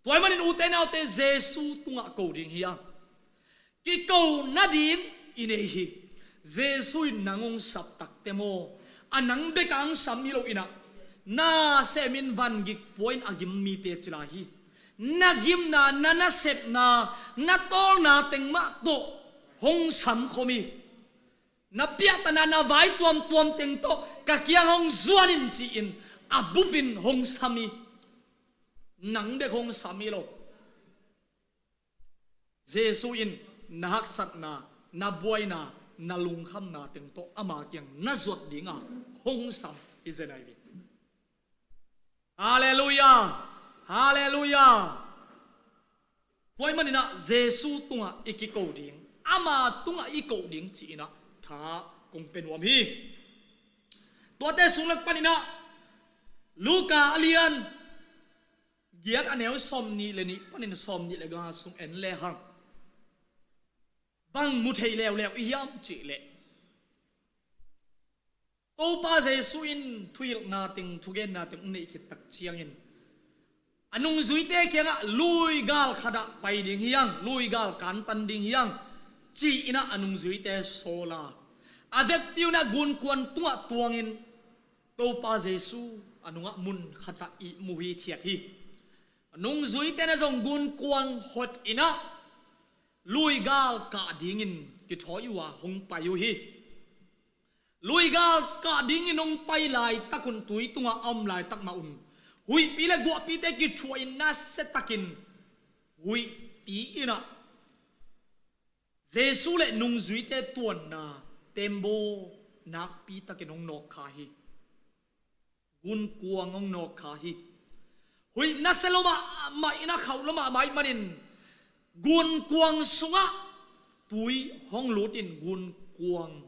Tua ahih manin ute naute Jesu tungah ko ding hi a, kiko nading i nei hi. Jesu in nang hong sap takte maw, a nang bek a hong sam hi lo inah na semin vangik pua in a gim mite ci lai hi. Na gimna, na nasepna, na tawlna teng mah tawh hong sam khawm hi. Na piahtana, na vai tuamtuam teng tawh ka kiang hong zuan in ci-in a bupin hong sam hi. Nang bek hong sam hi lo. Jesu in na haksatna, na buaina, na lungkhamna teng tawh ama kiang na zuat dinga hong sam hi zen ahi ve. Halleluiah. Halleluiah. Tua ahih maninah Jesu tungah i kiko ding, ama tungah i ko ding ci-inah tha kong pia nuam hi. Tuate sung lak paninah Luka a lian giat a neu sawmnih le nih panin sawmnih le nga sung en lehang bang mu thei leuleu i hiam cihleh Topa Jesu in thuhilhna teng, thugenna teng hong neih khit tak ciangin a nungzuite kiangah luigal khatah pai ding hi hang, luigal kantan ding hi hang ci-inah a nungzuite sawl a, a vekpi unah gunkuang tungah tuangin Topa Jesu a nungah mun khatah ihmu hithiat hi. A nungzuite na zong gunkuang hot inah luigal kah dingin kithawi uh a hong pai uh hi. Luigal kah dingin hong pai laitak un, tui tungah a om laitak mah un huihpi le guahpite kithuahin nasiatakin huihpi inah Jesu le nungzuite tuanna tembaw nakpitakin hong nawkkha hi. Gunkuang hong nawkkha hi. Huih nasia lo mahmah inah khauh lo mahmah ahih manin gunkuang sungah tui hong lutin gunkuang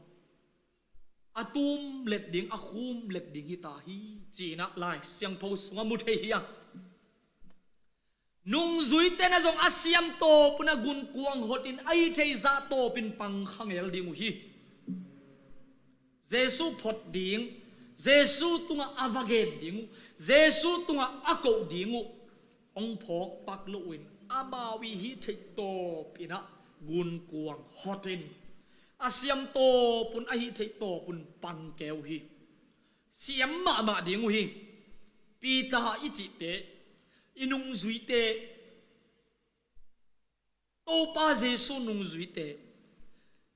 a tum let ding, a khum let ding hita hi ci-inah Lai Siangtho sungah mu thei hi hang. Nungzuite na zong a siam tawpun a gunkuang hotin a hih theih zah tawpin pang khangel ding uh hi. Jesu phot ding, Jesu tungah a va gen ding uh, Jesu tungah a koh ding uh, hong phawk pak loin amau i hih theih tawpin ah gunkuang hotin a siam tawpun a hih theih tawpun pang keu hi. Siam mahmah ding uh hi. Peter i cihte, i nungzuite, Topa Jesu nungzuite,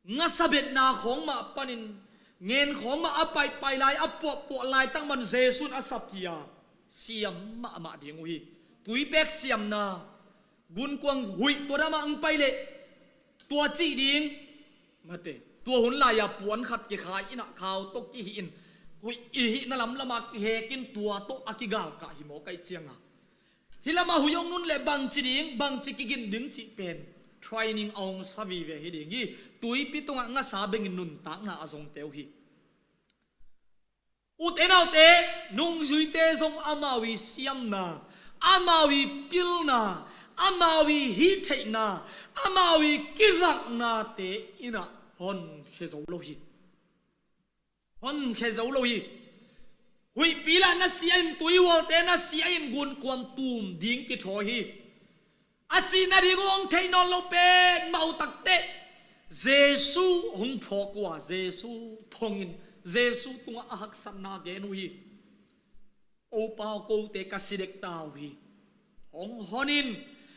ngasa betna khawng mah panin ngen khawng mah a paihpaih lai, a puahpuah laitak man Jesu in a sap hi a, siam mahmah ding uh hi. Tuipek siamna, gunkuang huih tua dah mah ang pai leh tua cih ding, mate, tua hun lai-a puan khat kikhai in ah khau tawh kihih in, huih i hihna lamlam ah kihekin tua tawh a kigalkah hi maw kaih cianga. Hih lamah huih hong nun leh bangci ding, bangci kigin ding cih pen training a hong sa vive hi ding hi. Tuipi tungah ngasa bengin nuntakna a zongte uh hi. Ute naute, nungzuite zong amau i siamna, amau i pilna, amau i hih theihna, amau i kivaknate in ah honkhia zo lo hi. Honkhia zo lo hi. Huihpi lah na sia in, tuihualte na sia in gunkuang tum ding kithawi hi. A cihna ding uh hong theih nawn lo pen mah uh takteh Jesu hong phawk uh a, Jesu phongin Jesu tungah a haksatna gen uh hi. Topa aw, kote ka si dek ta uh hi. Hong honin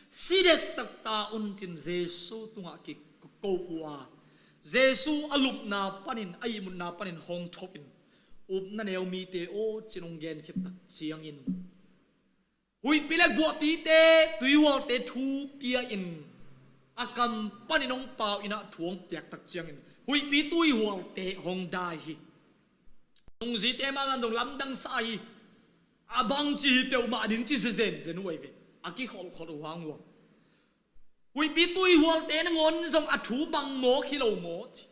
si dek taktak un cin Jesu tungah kiko uh a, Jesu a lupna panin, a ihmutna panin hong thopin, upna neu mite aw cin hong gen khit tak ciangin, huihpi le guahpite tuihualte thu pia in, a kam panin hong pau in ah thu hong piak tak ciangin huihpi tuihualte hong dai hi. Nungzuite mah ngan dong lamdang sa hi. A bangci hi peuhmah ding ci zezen zen uh ahi ve. A kikholhkholh uh hang uh a, huihpi tuihualte nangawn zong a thu bang mawk hi lo maw ci.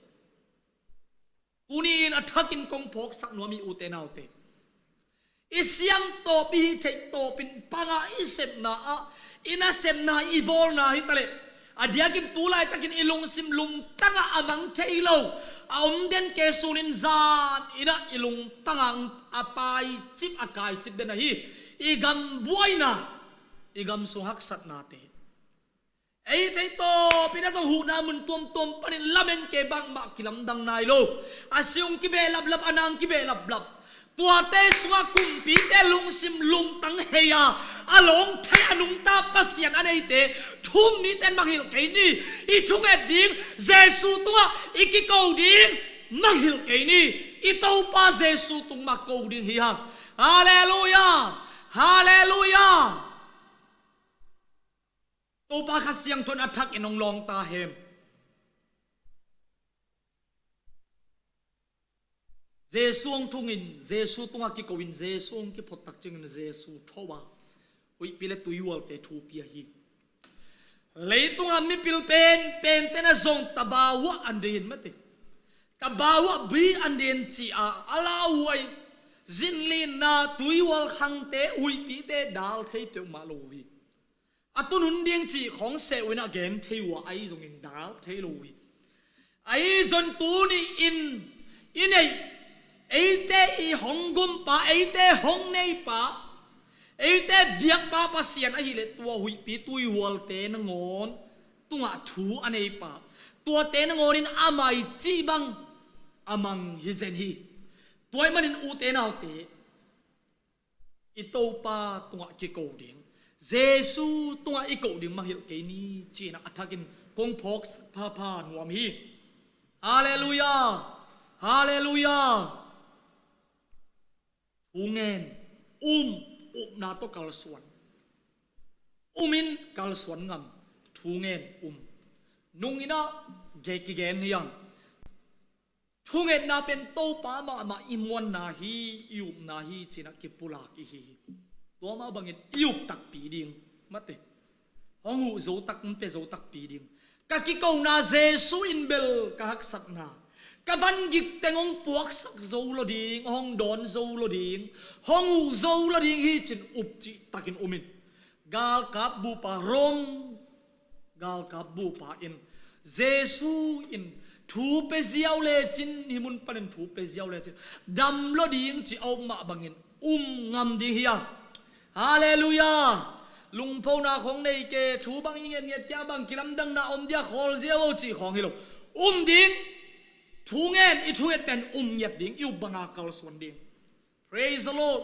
Tuni in a thakin kong phawksak nuam hi ute naute. I siam tawp, i hih theih tawpin panga i sepna ah, i nasepna, i bawlna hi taleh, a diakin tu laitakin i lungsim lungtangah a mang thei lo, a om den ke sunin zan in ah i lungtangah a paicip, a kaicip den ahi i gam buaina, i gam sung haksatnate. Ei thei tawpin a zong huhna mun tuamtuam panin lamen ke bangmah kilamdang nai lo. A si hong kibeh laplap, a nang kibeh laplap. Tuate sungah kumpite lungsim lungtang hei a, a lawng thei a nungta Pasian a neite thu um nite in mangngilh kei ni. I thunget ding Jesu tungah i kiko ding mangngilh kei ni. I Topa Jesu tung mah ko ding hi hang. Halleluiah. Halleluiah. Topa Kha Siangtho in a thakin hong lawng ta hen. Jesu hong thungin, Jesu tungah kiko in, Jesu hong kiphot tak ciangin Jesu tho a, huihpi le tuihualte thu pia hi. Leitungah mipil penpente na zong tabaw ah an den mate. Tabaw ah bui an den ci a, a lauhuai, zinlinna, tuihual khangte, huihpite dal thei peuhmah lo uh hi. A tun hun ding cih khawng seh uh in a gen thei uh a, ahi zongin dal thei lo uh hi. Ahi zong tuni in i neih, eite i hong gumpa, eite hong neipa, eite biakpa Pasian ahih leh tua huihpi tuihualte nangawn tungah thu a neipa, tuate nangawn in amah i cih bang a mang hi zen hi. Tua ahih manin ute naute, i Topa tungah kiko ding, Jesu tungah i ko ding mangngilh kei ni, ci-in a thakin kong phawksak phapha nuam hi. Halleluiah. Halleluiah. Thu ngen, um, upna tawh kalsuan. Um in kalsuan ngam, thu ngen, um. Nung in ah kigen hi hang. Thungetna pen Topa mahmah i muanna hi, i upna hi, ci-in ah kipulak i hi hi. Tua mah bangin i up takpi ding, mate. Hong huh zo tak, hong pia zo takpi ding. Ka kikona Jesu in bel ka haksatna, ka vangik teng hong puaksak zo lo ding, hong dawn zo lo ding, hong huh zo lo ding hi, ci-in up cih takin um in. Galkap bupa, Rom galkap bupa in, Jesu in thu pia ziau lecin, hih mun panin thu pia ziau lecin, dam lo ding ci a um mah bangin um ngam ding hi a. Halleluiah. Lungphona khong nei kei, thu bang i ngetnget kia bang kilamdanna om dia khawl ziau o cih khawng hi lo. Um ding. Thu ngen, i thunget pen um ngiat ding, i up banga kalsuan ding. Praise the Lord.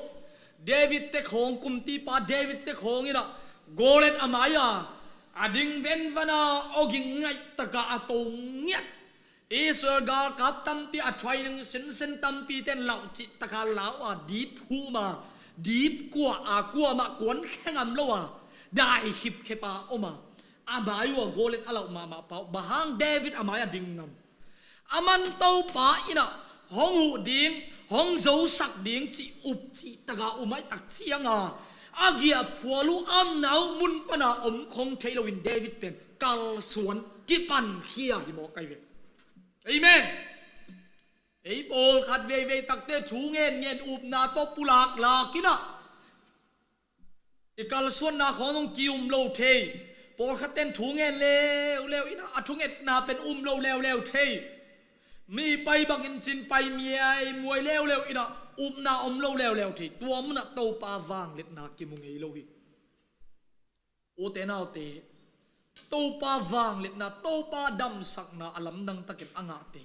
David te khawng, kumpipa David te khawng in ah, Goliath a mai-a a ding venvana, awging ngaih taka a to ngiat. Israel galkap tampi, a training sinsen tampi ten lauh cih taka lau a, dip huma, dip kua a, kuamah kuan khe ngam lo a, dai khipkhepa om a, a mai-uh a Goliath a lauh mahmah pa uh. Bang hang David a mai-a ding ngam? Aman Topa in ah hong huh ding, hong zosak ding cih up cih taka um ahih tak cianga, a giahphual uh a omna uh mun pana om khong thei loin David pen kalsuan kipankhia hi mawk ahi ve. Amen. Ei pawlkhat veivei takte thu ngenngen, upna tawh pulaklak in ah i kalsuanna khawng zong ki-um lo thei. Pawlkhat ten thu ngen leuleu in ah, a thungetna pen um lo leuleu thei. Mi pai bangin cin pai miaimuai leuleu in ah, upna om lo leuleu thei. Tua munah Topa vangliatna kimu ngei lo hi. Ute naute, Topa vangliatna, Topa damsakna a lamdang takin a ngahte,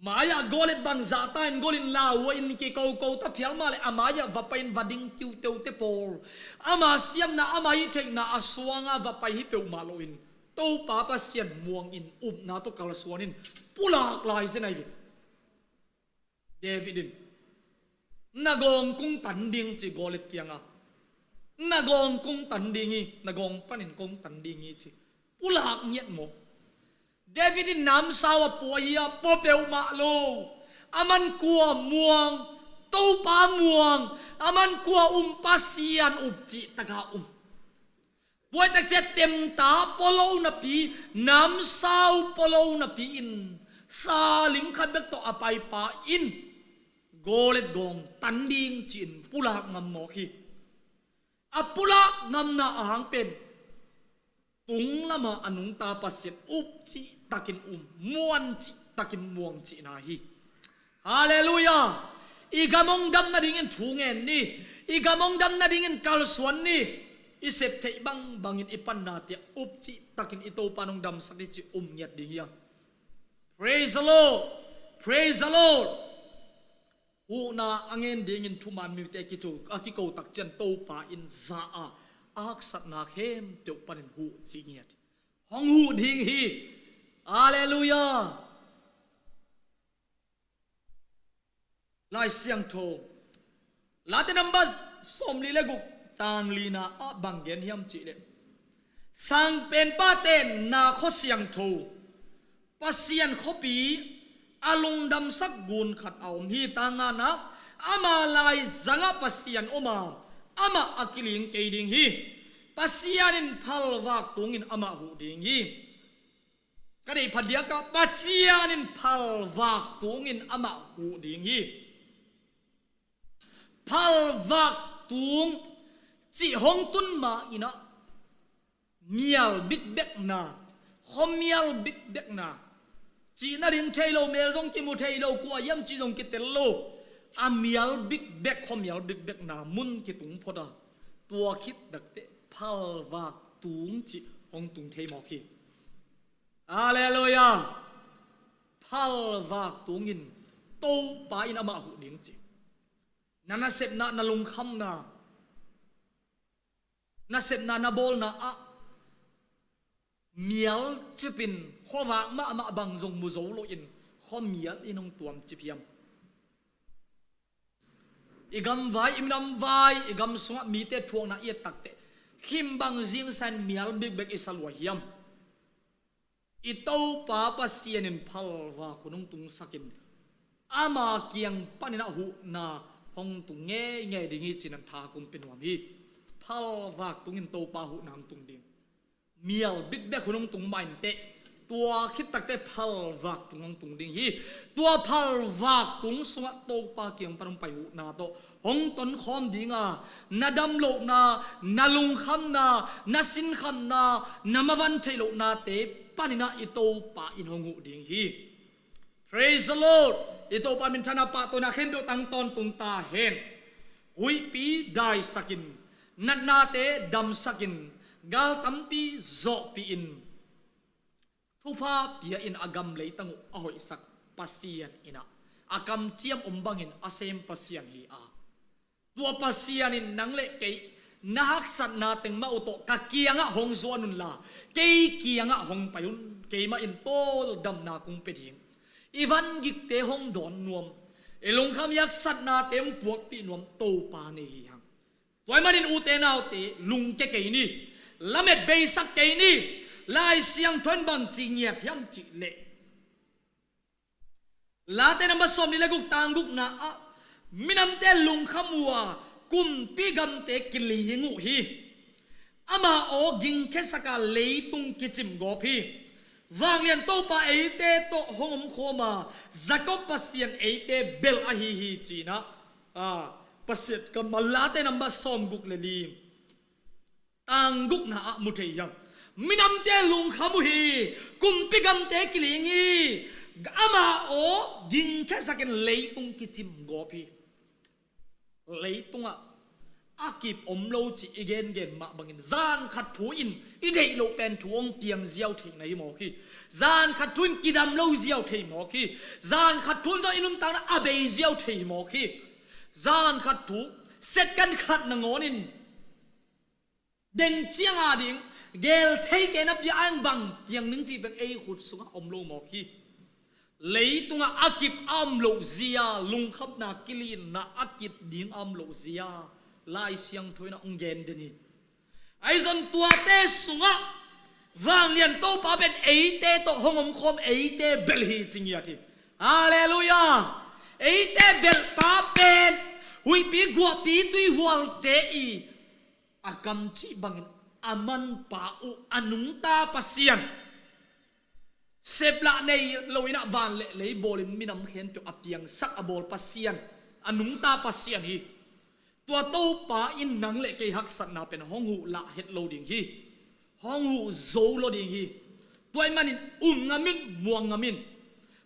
mai-ah Goliath bangzah ta in, Goliath lau-ah in kikoko ta phial mah leh, a mai-ah va pai-in va ding kiuteute pawl, ama siamna, ama hih theihna a suanga va pai hi peuhmah loin, Topa Pasian muangin, upna tawh kalsuanin pulak lai zen ahi ve. David in, "Na gawng kong tan ding," ci Goliath kiangah. "Na gawng kong tan ding hi, na gawng panin kong tan ding hi," ci. Pulak ngiat mawk. David in namsau a pua hi a, pua peuhmah lo. Aman kua muang? Topa muang. Aman kua um? Pasian up cih taka um. Puai tak ciah temta pua lo napi, namsau pua lo napi in, saling khat bek tawh a paipa in Goliath gawng tan ding ci-in pulak ngam mawk hi. A pulak ngamna ahang pen tung lama a nungta Pasian up cih takin um, muan cih takin muang cihna hi. Halleluiah. I gam hong dam nadingin thu ngen ni. I gam hong dam nadingin kalsuan ni. I sep theih bangbangin i panna tiah up cih takin i Topa nong damsak hi cih um ngiat ding hi a. Praise the Lord. Praise the Lord. Huhna a ngen dingin thuman mite a kiko, a kiko tak ciang Topa in za a, a haksatna khempeuh panin huh cih ngiat. Hong huh ding hi. Halleluiah. Lai Siangtho Late number sawmli le guk, tang lina ah bang gen hiam cihleh, Sangpenpa tenna khua siangtho, Pasian khuapi, a lungdamsak gun khat a om hi. Tang ngana, ama laizangah Pasian om a, amah a kiling kei ding hi. Pasian in phalvak tungin amah huh ding hi. Ka deih phadiakah Pasian in phalvak tungin amah huh ding hi. Phalvak tung cih hong tun ma inah mial bikbekna, khuamial bikbekna, cih nading thei lo, mel zong kimu thei lo, kua hiam cih zong kitel lo, a mial bikbek, khuamial bikbekna mun kitung phot a, tua khit takteh phalvak tung cih hong tung thei mawk hi. Halleluiah. Phalvak tungin Topa in amah huh ding ci. Na nasepna, na lungkhamna, nasepna, na bawlna ah mial cipin, khuavak mahmah bang zong mu zo loin, khuamial in hong tuam cip hiam? I gamvai, i minamvai, i gam sungah mite thuakna i et takteh, khim bang zingsang mial bikbek i sa lua hiam? I Topa Pasian in phalvak hun hong tungsakin, ama kiang panin a huhna hong tung ngeingei ding hi ci-in tha kong pia nuam hi. Phalvak tungin Topa huhna hong tung ding. Mial bikbek hun hong tung mah inteh, Tua khit takte phalvak tung hong tung ding hi. Tua phalvak tung sungah Topa kiang pan hong pai huhna tawh hong tonkhawm ding a, na dam lohna, na lungkhamna, na sinkhamna, na mavan theih lohnate panin ah i Topa in hong huh ding hi. Praise the Lord. I Topa minthanna pahtawina khempeuh tang tawntung ta hen. Huihpi daisakin, natnate damsakin, gal tampi zawhpihin, thupha pia-in a gam leitang uh a hoihsak Pasian in ah, a kamciam om bangin a sem Pasian hi a, tua Pasian in nang le kei na haksatna teng mah uh tawh ka kiangah hong zuan unla, kei kiangah hong pai un. Keimah in tawldamna kong pia ding. I van gikte hong dawn nuam, i lungkham i haksatnate hong puakpih nuam Topa nei hi hang. Tua ahih manin ute naute, lungke kei ni, lamet beisak kei ni. Lai Siangtho in bangci ngiat hiam cih leh, Late number sawmnih le guk, tang gukna ah, minamte lungkham uh a, kumpi gamte kiling uh hi. Amah aw gingkhiasak a, leitung kicim gawp hi. Vanglian Topa eite tawh hong omkhawm a, Jakob Pasian eite belh ahi hi, ci-in ah, a, Pasian kammal, Late number sawmguk le li, tang gukna ah mu thei hiam? Minamte lungkham uh hi, kumpi gamte kiling hi. Amah aw gingkhiasakin leitung kicim gawp hi. Leitungah a kip om lo cih i gengen mah bangin, zan khat thu in i deih loh pen thu hong piang ziau thei na hi mawk hi. Zan khat thu in kidam lo ziau thei mawk hi. Zan khat thu in zong i nuntakna a bei ziau thei hi mawk hi. Zan khat thu, second khat nangawn in deng ciang a ding, gel thei kei na pia a, eng bang piang ning cih pen ei khut sungah om lo mawk hi. Leitungah a kip a om loh zia, lungkhamna kilinna a kip ding a om loh zia, Lai Siangtho in ah hong gen den hi. Ahi zong tuate sungah Vanglian Topa pen eite tawh hong omkhawm, eite belh hi, ci ngiat hi. Halleluiah. Eite belhpa pen huihpi guahpi tuihualte i a kamcih bangin a manpa uh, a nungta Pasian. Sep lah nei lo-in ah van le lei bawlin minam khempeuh a piangsak a bawl Pasian, a nungta Pasian hi. Tua Topa in nang le kei haksatna pen hong huh lah het lo ding hi. Hong huh zo lo ding hi. Tua ahih manin um ngam in, muang ngam in.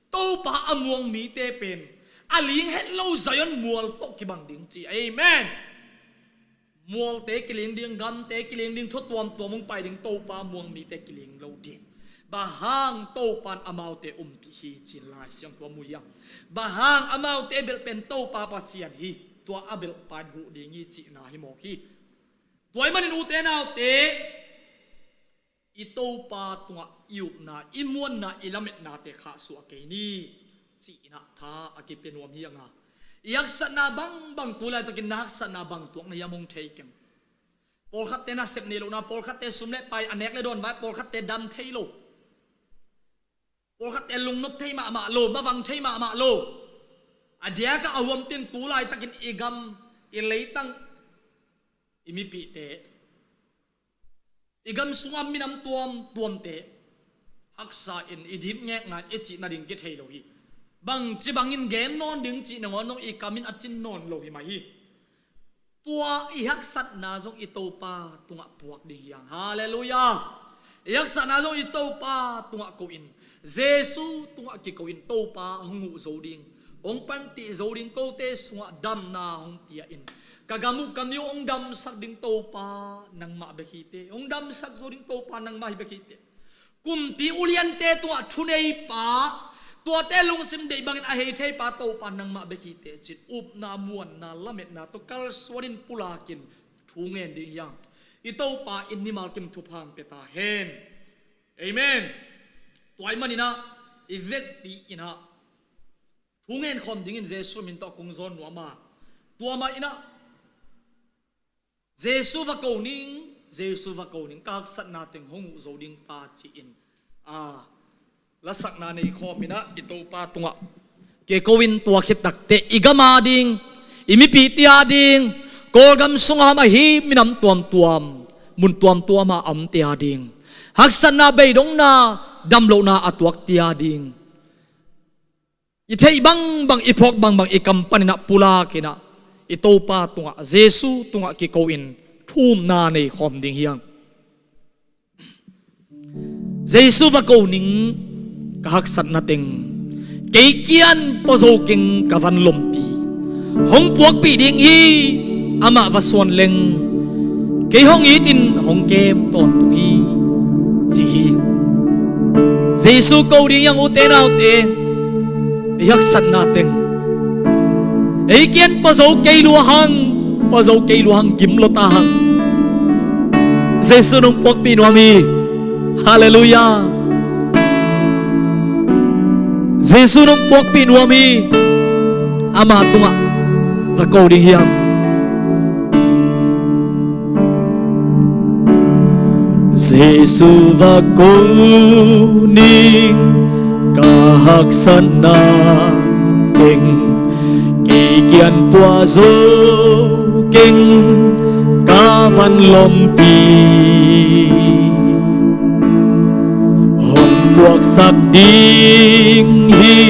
Topa a muang mite pen a ling het lo Zion mual tawh kibang ding, ci. Amen. Mualte kiling ding, gamte kiling ding, thu tuamtuam hong pai ding, Topa muang mite kiling lo ding. Bang hang? Topa in amaute umpih hi, ci-in Lai Siangtho ah mu hiam? Bang hang? Amaute belh pen Topa Pasian hi. Tua a belhpa in huh ding hi, cihna hi mawk hi. Tua ahih manin ute naute, i Topa tungah i upna, i muanna, i lametnate khahsuah kei ni, ci-in ah tha a kipia nuam hi hang a. I haksatna bangbang, tu laitakin na haksatna bang tuak na hiam hong thei keng. Pawlkhatte nasep nei lohna, pawlkhatte sum le pai a nek le dawn vai, pawlkhatte dam thei lo, pawlkhatte lungnop thei mahmah lo, mavang thei mahmah lo. A diakah a huampin tu laitakin i gam, i leitang, i mipihte, i gam sunga minam tuamtuamte haksa in i dipngekna in i cih nading kithei lo hi. Bangci bangin gen nawn ding cih nangawn zong i kam in a cin nawn lo hi mah hi. Tua i haksatna zong i Topa tungah puak ding hi hang. Halleluiah. I haksatna zong i Topa tungah ko in, Jesu tungah kiko in, Topa hong huh zo ding, hong panpih zo ding, kote sungah damna hong pia in, ka gam uh ka mi uh hong damsak ding Topa nangmah bek hi teh, hong damsak zo ding Topa nangmah hi bek hi teh. Kumpi uliante tungah thuneipa, tuate lungsim deih bangin a hei theipa Topa nangmah bek hi teh, ci-in upna, muanna, lametna tawh kalsuanin pulakin thu ngen ding hi hang. I Topa in mimal kim thupha hong pia ta hen. Amen. Tua ahih manin ah i vekpi in ah thu ngen khawm dingin Jesu min tawh kong zawn nuam a, tua mah in ah Jesu va ko ning, Jesu va ko ning, ka haksatna teng hong huh zo ding Pa, ci-in, a, lasakna nei khawm in ah i Topa tungah kiko in, tua khit takteh i gam a ding, i mipihte a ding, Kawlgam sunga mah hi minam tuamtuam, mun tuamtuam a omte a ding, haksatna, beidongna, damlohna a tuak tia ding. I theih bangbang, i phawk bangbang, i kam paninah pulak inah i Topa tungah, Jesu tungah kiko in thumna nei khawm ding hiang. Jesu va ko ning ka haksatna teng, kei kian pua zo keng ka van lompi. Hong puakpih ding hi, amah va suan leng, kei hong itin hong kem tawntung hi, ci hi. Jesu ko ding hiang ute naute, i haksatna teng. Ei kian pua zo kei lua hang, pua zo kei lua hang, gim lo ta hang. Jesu nong puakpih nuam hi. Halleluiah. Jesu nong puakpih nuam hi. Ama tungah va ko ding hiam? Jesu va ko ning ka haksatna teng, kei kian pua zo keng ka van lompi. Hong puaksak ding hi,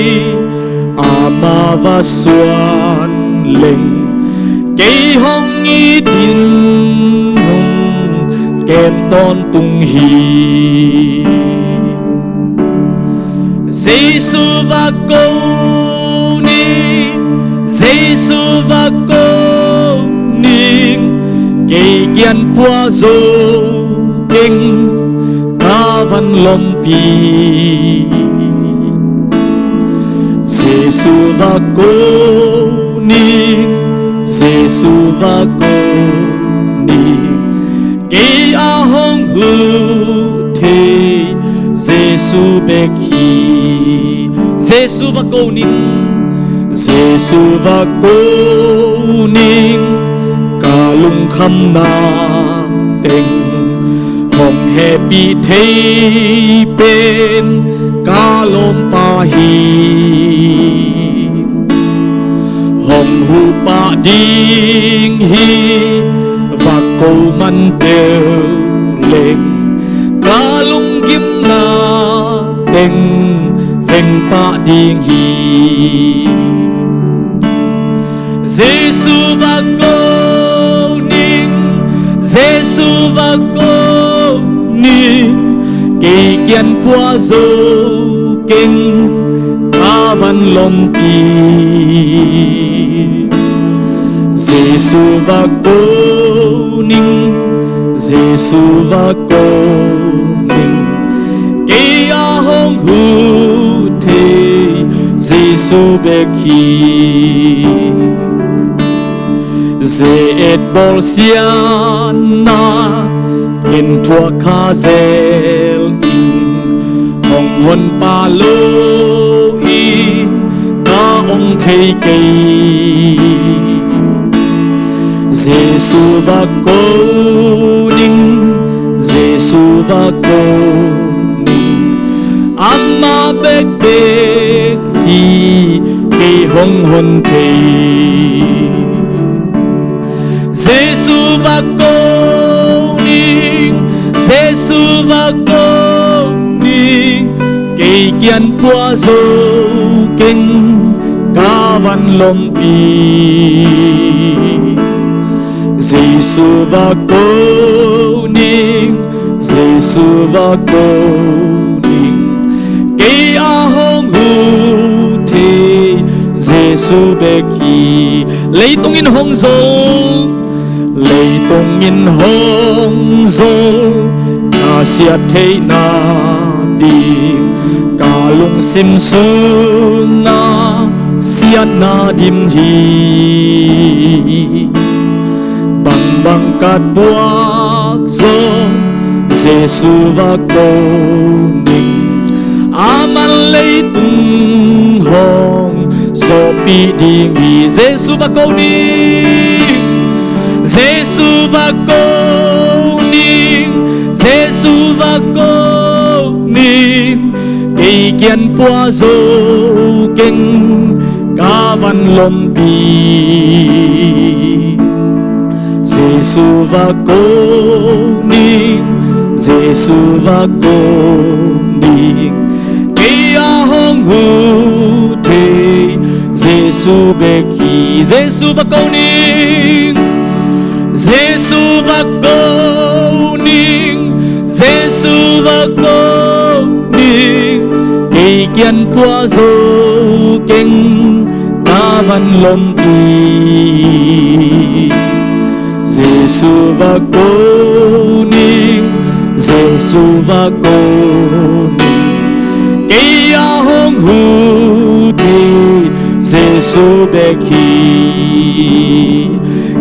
ama va suan leng, kei hong itin hong kem tawntung hi. Jesu va ko ning, Jesu va ko ning, kei kian pua zo keng ka van lompi. Jesu va ko ning, Jesu va ko ning, kei a hong huh thei Jesu bek hi. Jesu va ko ning, Jesu va ko ning, ka lungkhamna teng hong hehpih thei pen ka lawmpa hi. Hong huh pah ding hi, va ko man peuh leng, ka lunggimna teng veng pah ding hi. Jesu va ko ning, Jesu va ko ning, kei kian pua zo keng ka van lompi. Jesu va ko ning, Jesu va ko ning, kei a hong huh thei Jesu bek hi. Ze-et bawl siatna ken thuak kha zel ing, hong honpa lo in ka om thei kei. Jesu va ko ning, Jesu va ko ning, ama bekbek hi kei hong hon thei. Jesu va ko ning, Jesu va ko ning, kei kian pua zo keng ka van lompi. Jesu va ko ning, Jesu va ko ning, kei a hong huh thei Jesu bek hi. Leitung in hong zol, leitung in hong zol, ka siat theihna ding, ka lungsim sunga siatna dim hi. Bangbang ka tuak zong Jesu va ko ning, aman leitung hong zawhpih ding hi. Jesu va ko ning, Jesu va ko ning, Jesu va ko ning, kei kian pua zo keng ka van lompi. Jesu va ko ning, Jesu va ko ding. Kei a hong huh thei Jesu bek hi. Jesu va ko ning, Jesu va ko ning, Jesu va ko ning. Kei kian pua zo keng ka van lom kik. Jesu va ko ning, Jesu va ko ning. Kei a hong huh thei Jesu bek hi.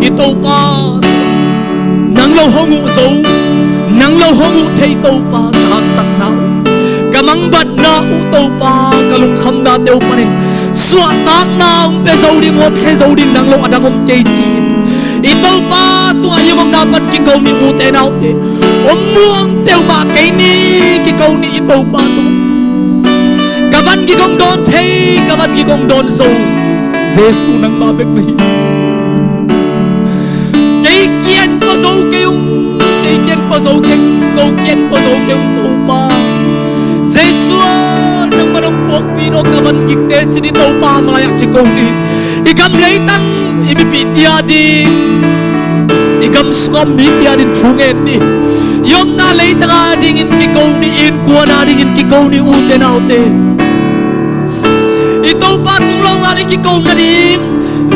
I Topa, nang lo hong huh zo, nang lo hong huh thei Topa, ka haksatna uh, ka mangbatna uh Topa, ka lungkhamnate uh panin suahtakna hong pia zo ding, hong khia zo ding, nang lo a dang om kei ci-in. I Topa tungah i omna pan kiko ni ute naute, om muang peuhmah kei ni kiko ni i Topa tungah. Ka van kik hong dawn thei, ka van kik hong dawn zo Jesu nangmah bek na hi. Kei kian pua zo kei ung, kei kian pua zo kei ung, ko kian pua zo kei ung Topa. Jesu aw, nangmah nong puakpih nawn ka van kikte ci-in i Topa mai-ah kiko ni. I gam leitang i mipihte a ding, i gam sungah mite a ding thu ngen ni. I omna leitang a dingin kiko ni, i innkuan a dingin kiko ni ute naute. I Topa tunglo ngal i kiko nading,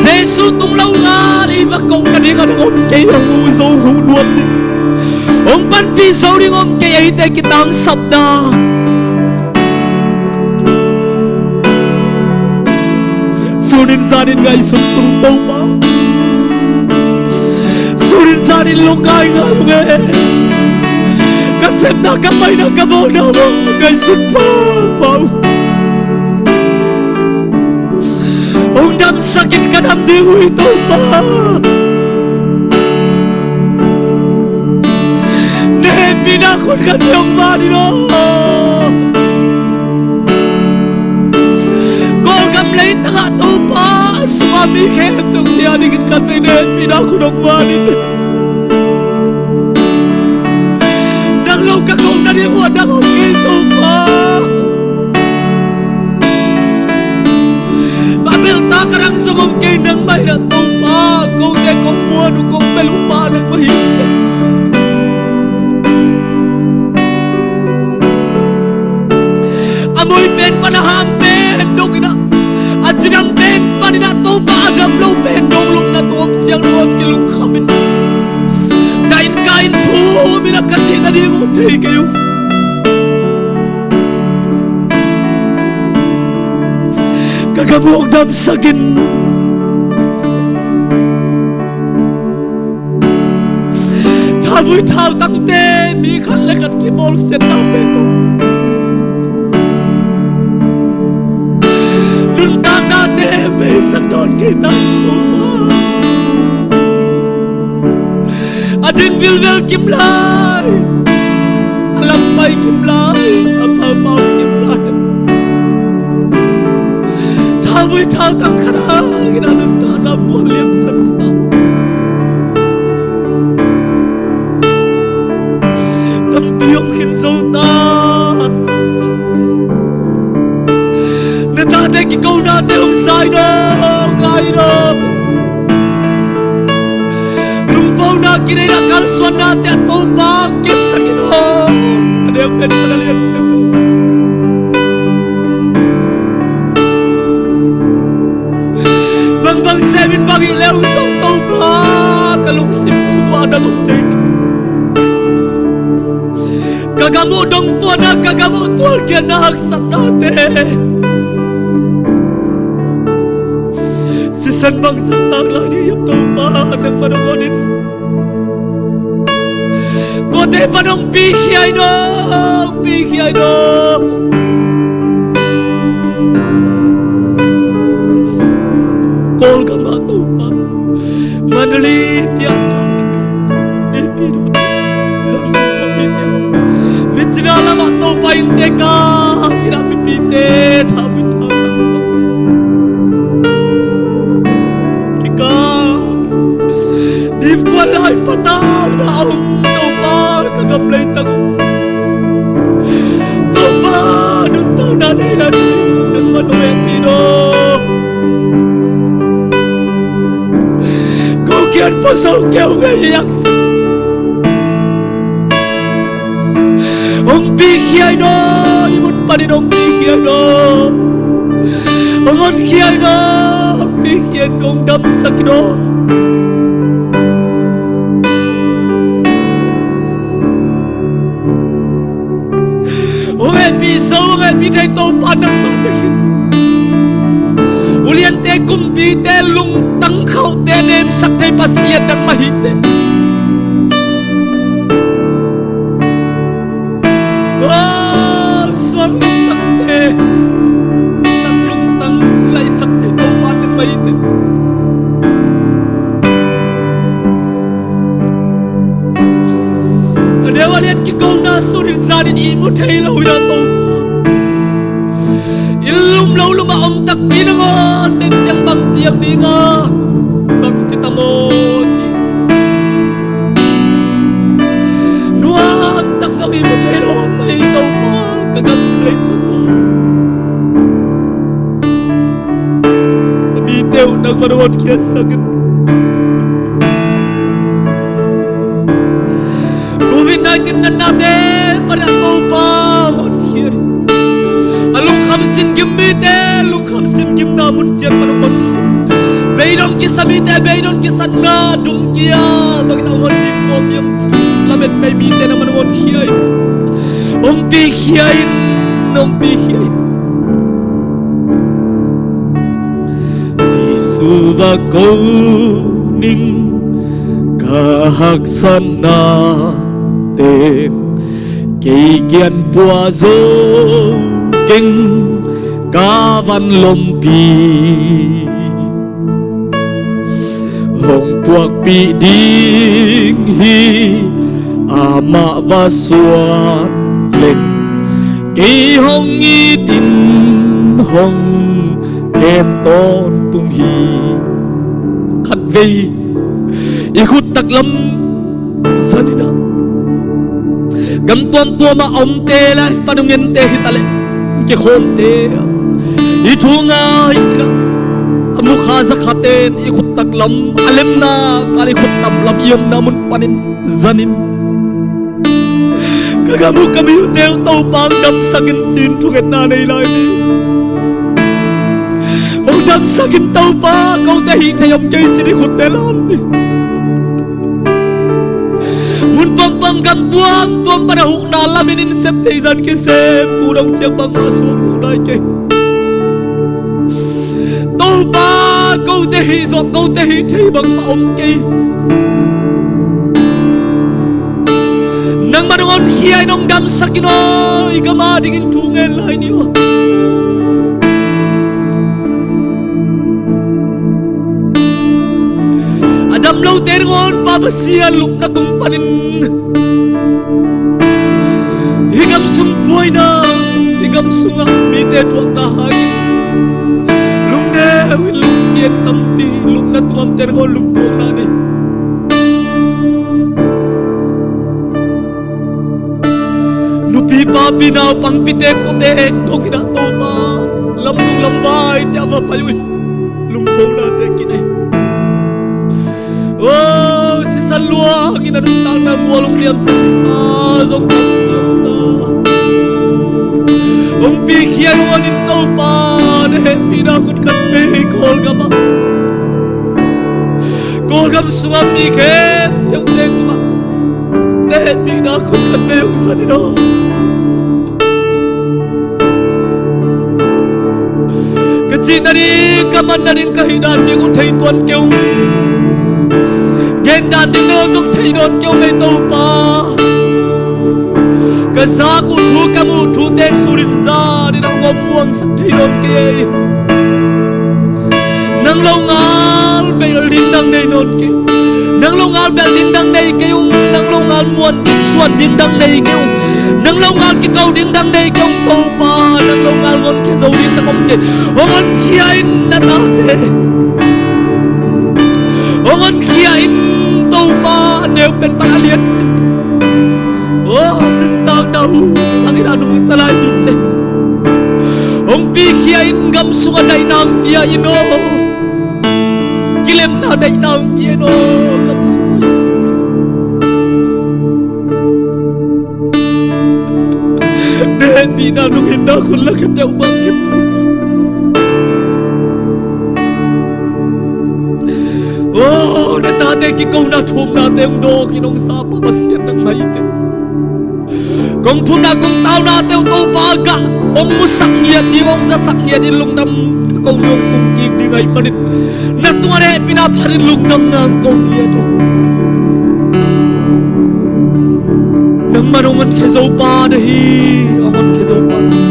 Jesu tunglo ngal i va ko nading a dang om kei, hong huh zo, huh nuam ding, hong panpih zo ding om kei, eite kitangsapna. Sunin zanin ngaihsun sun Topa. Sunin zanin lungngai ngai ung e. Ka sepna, ka paina, ka bawlna uh ngaihsun pha pha ung. Hong damsak in ka dam ding uh hi Topa. Na hehpihna khut khat vei hong van in aw. Kawlgam leitangah Topa, a sungah mi khempeuh nia dingin khat vei na hehpihna khut hong van in. Nang lo ka ko nading uh a dang om kei Topa. A belhtak a dang zong om kei, nangmah in ah Topa, kote kong muan uh, kong bel uh pa nangmah hi ci-in. A moi pen pan a ham pen dong in ah, a cidam pen pan in ah Topa, a dam lo pen dong lupna tawh om ciang dong a kilungkham in, ka inn ka inn thum in ah ka cih nading uh thei kei ung. Ka gam uh hong damsak in. Thauvui thautangte, mi khat le khat kibawlsiatnate tawh, nuntaknate beisak nawn kei ta Topa. A ding vilvel kim lai, a lampai kim lai, a paupau kim lai. Thauvui thautang khat hangin a nuntakna mual liam sansa. Tampi om khin zo ta. Na tate kikonate hong zai nawn, ngai nawn. Lungpona kineihna kalsuannate a Topa kepsak in aw. A neu pen pan a lian pen. Bangbang sem in bang hih leu zong Topa, ka lungsim sung uh a dang om thei kei. Ka gam uh dongtuahna, ka gam uh tualkhiatna haksatnate sisan bangzah tak lai ding hiam Topa, nangmah nong hon in. Kote pan hong pikhia in aw, hong pikhia in aw. Kawlgam ah Topa, Mandalay tiang tawh kikal, Naypyidaw, Zangkong khuapi tiang, Myitkyina lamah Topa innte kah in ah mipite thauvui thautang tawh kikal, dipkuan lai patau in ah a om Topa, ka gam leitang uh. Topa, Hong hehpih in aw. Ko kiang pua zo kei ung ei, i aksa. Hong pikhia in aw, i mun panin hong pikhia in aw. Hong honkhia in aw, hong pikhia in, hong damsak in aw. Hong hehpih zo, hong hehpih thei Topa nangmah bek hi. Uliante, kumpite, lungtang khauhte nemsak thei Pasian nangmah hi teh. Aw, suang lungtangte, lungtang laisak thei Topa nangmah hi teh. A neu a lian kikona sunin zanin ihmu thei lo hi a Topa. I lum lo lum a om takpi nangawn den ciang bang piang ding a, bang ci tam aw ci. Nuam tak zong ihmu thei lo om mai Topa, ka gam thei Topa. Ka mite uh nangmah hong honkhia sak in. Covid nineteen natnate pan a Topa hong honkhia in. A lungkham sin gim mite, lungkham sin gimna mun ciat pan hong honkhia in. Beidong kisa mite, beidong kisatna dum kia bangin hong hon ding kawm hiam ci lamet pei mite nangmah hong honkhia in. Hong pikhia in, hong pikhia in. Jesu va ko ning ka haksatna teng, kei kiang pua zo keng ka vanlompi. Hong puakpih ding hi amah va suan leng, kei hong it in hong kem tawntung hi. Khatvei i khut taklam zanin ah, gam tuamtuam ah a omte, live pan hong ente hi taleh, kikhawmte, i thu ngai in ah, a mukha zakhaten i khut taklam, a lemna kal i khut taklam i omna mun panin zanin, ka gam uh ka mi uhte uh Topa hong damsak in ci-in thungetna nei lai ni. Hong damsak in Topa, kote hih thei om kei ci-in i khutte lam ni. Mun tuamtuam, gam tuamtuam pan a hukna lamin in sep thei zan kisem tu dong ciang bangmah suak zo nai kei. Topa, kote hih zawh, kote hih thei bangmah om kei. Nangmah nong honkhia in hong damsak in aw, i gam a dingin thu ngen lai ni aw. A dam lote nangawn Pa Pasian lupna tung panin hih gam sung buaina, hih gam sungah mite thuakna hangin lungneu in lungkiat tampi lupna tung amte nangawn lungpawlna nei. Nupi papi naupang pitek putek dongin ah Topa, lamdung lamvai te a va pai uh in lungponate kinei. O, sisan luangin a nuntakna mual hong liamsangsa zong tam piang ta. Hong pikhia nung anin Topa, na hehpihna khut khat vei Kawlgam ah, Kawlgam sungah mi khempeuh te tungah na hehpihna khut khat vei hong zan in aw. Ka cih nading, ka man nading, ka hih dan ding uh thei tuan kei ung. Gen dan ding na zong thei dawn kei ung ei Topa. Ka zak uh thu, ka muh thu teng sunin zanin a hong om muangsak thei dawn kei ei. Nang lo ngal belh ding dang nei nawn kei. Nang lo ngal belh ding dang nei kei ung. Nang lo ngal muan ding suan ding dang nei kei ung. Nang lo ngal kiko ding dang nei kei ung Topa. Nang lo ngal honkhia zo ding dang om kei. Hong honkhia in na tate. Hong honkhia in Topa, a neu pen pan a lian pen. O, nuntakna uh sangin a nungta lai mite hong Pikhia in, gam sungah daihna hong pia in aw. Kilemna daihna hong pia in aw, gam sungah. Na hehpihna nong hinna khut la kheteuh bang khin Topa. Aw, na tate kikona thumnate hong dawk in hong sapa Pasian nangmah hi teh. Kong thumna kong taunate uh Topa gah hong musak ngiat ding, hong zasak ngiat ding lungdam ka ko ding hong tung kik ding ahih manin na tungah na hehpihna phatin lungdamna hong ko ngiat uh. Nangmah hong honkhia Zopa na hi, hong honkhia Zopa na hi.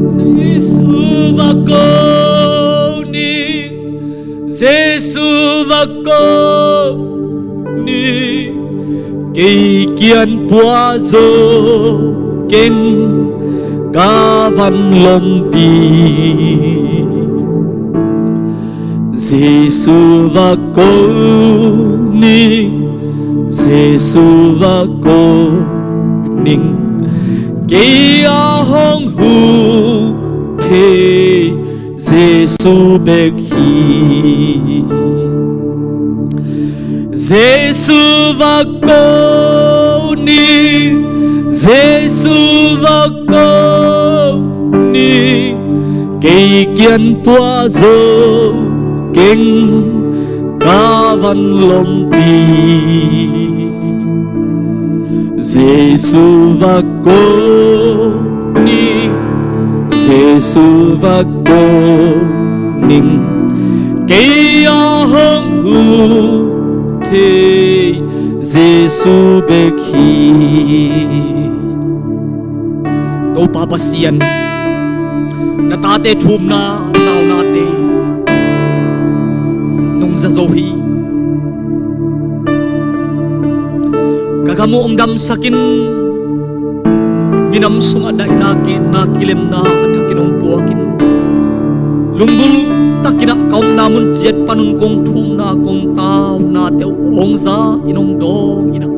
Jesu va ko ning, Jesu va ko ning, kei kian pua zo keng ka van lompi. Jesu va ko ning, Jesu va ko ning, kei a hong huh thei Jesu bek hi. Jesu va ko ning, Jesu va ko ning, kei kian pua zo keng ka van lompi. Jesu va ko ning, Jesu va ko ning, kei a hong huh thei Jesu bek hi. Topa Pasian, na tate thumna taunate nong za zo hi. Ka gam uh hong damsak in, minam sungah daihna, ki-itna, kilemna a thakin hong puak in, lunggulh takin ah ka omna mun ciat panun kong thumna kong taunate uh hong za in hong dawng in ah,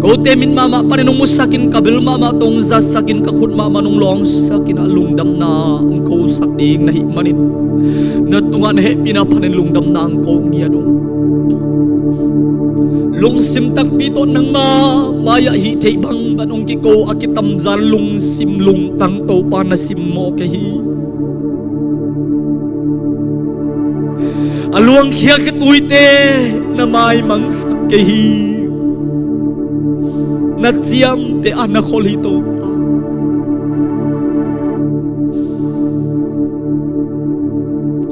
kote mit mahmah panin hong musak in, ka bil mahmah tawh hong zasak in, ka khut mahmah hong lawngsak in ah, lungdamna hong kosak ding na hih manin na tungah na hehpihna phatin lungdamna hong ko ngiat ung. Lungsim takpi tawh nangmah mai-ah hih theih bangbang hong kiko a kitamzan lungsim lungtang Topa na simmawh kei hi. A luangkhia khituite na maimangsak kei hi. Na ciamteh a na khol hi Topa.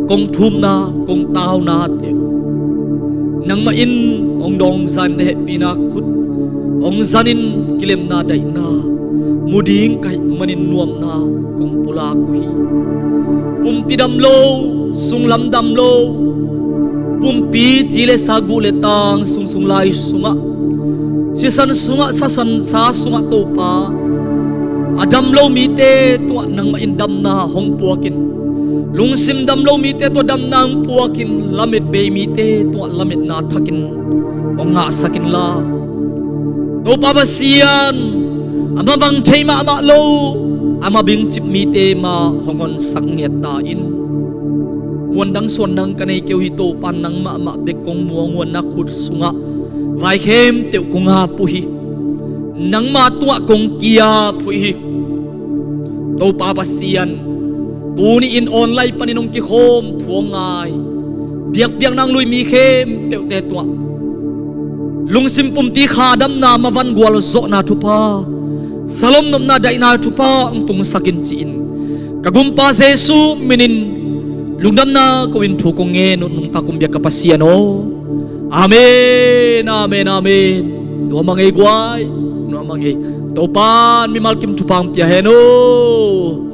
Kong thumna kong taunate uh nangmah in hong dawng zan, na hehpihna khut hong zanin kilemna daihna mu ding ka hih manin nuamna kong pulak uh hi. Pumpi dam lo, sunglam dam lo, pumpi ci le sa, guh le tang, sung sung lai sungah, sisan sungah, sasan sa sungah Topa, a dam lo mite tungah nangmah in damna hong puak in, lungsim dam lo mite tungah damna hong puak in, lamet bei mite tungah lametna thakin hong ngahsak inla, Topa Pasian, a mavang thei mahmah lo, a mabingcip mite mah hong honsak ngiat ta in. Muandang suandang ka nei kei uh hi Topa, nang mahmah bek kong muang uh a, na khut sungah vai khempeuh kong ap uh hi. Nangma tungah kong ki-ap uh hi. Topa Pasian, tuni-in online panin hong kikhawm thu hong ngai, biakpiakna hong lui mi khempeuhte tungah lungsim pumpi kha damna, mavan gualzawhna thupha, salom nopna daihna thupha hong tungsak in ci-in, ka Gumpa Jesuh minin lungdamna ko-in thu kong ngen uh, nungta kong biak ka Pasian aw. Amen, amen, amen. Nuam a ngei guai, nuam a ngei. Topa'n mimal kim thupha hong pia hen aw. Amen.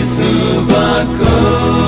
Jesu va ko.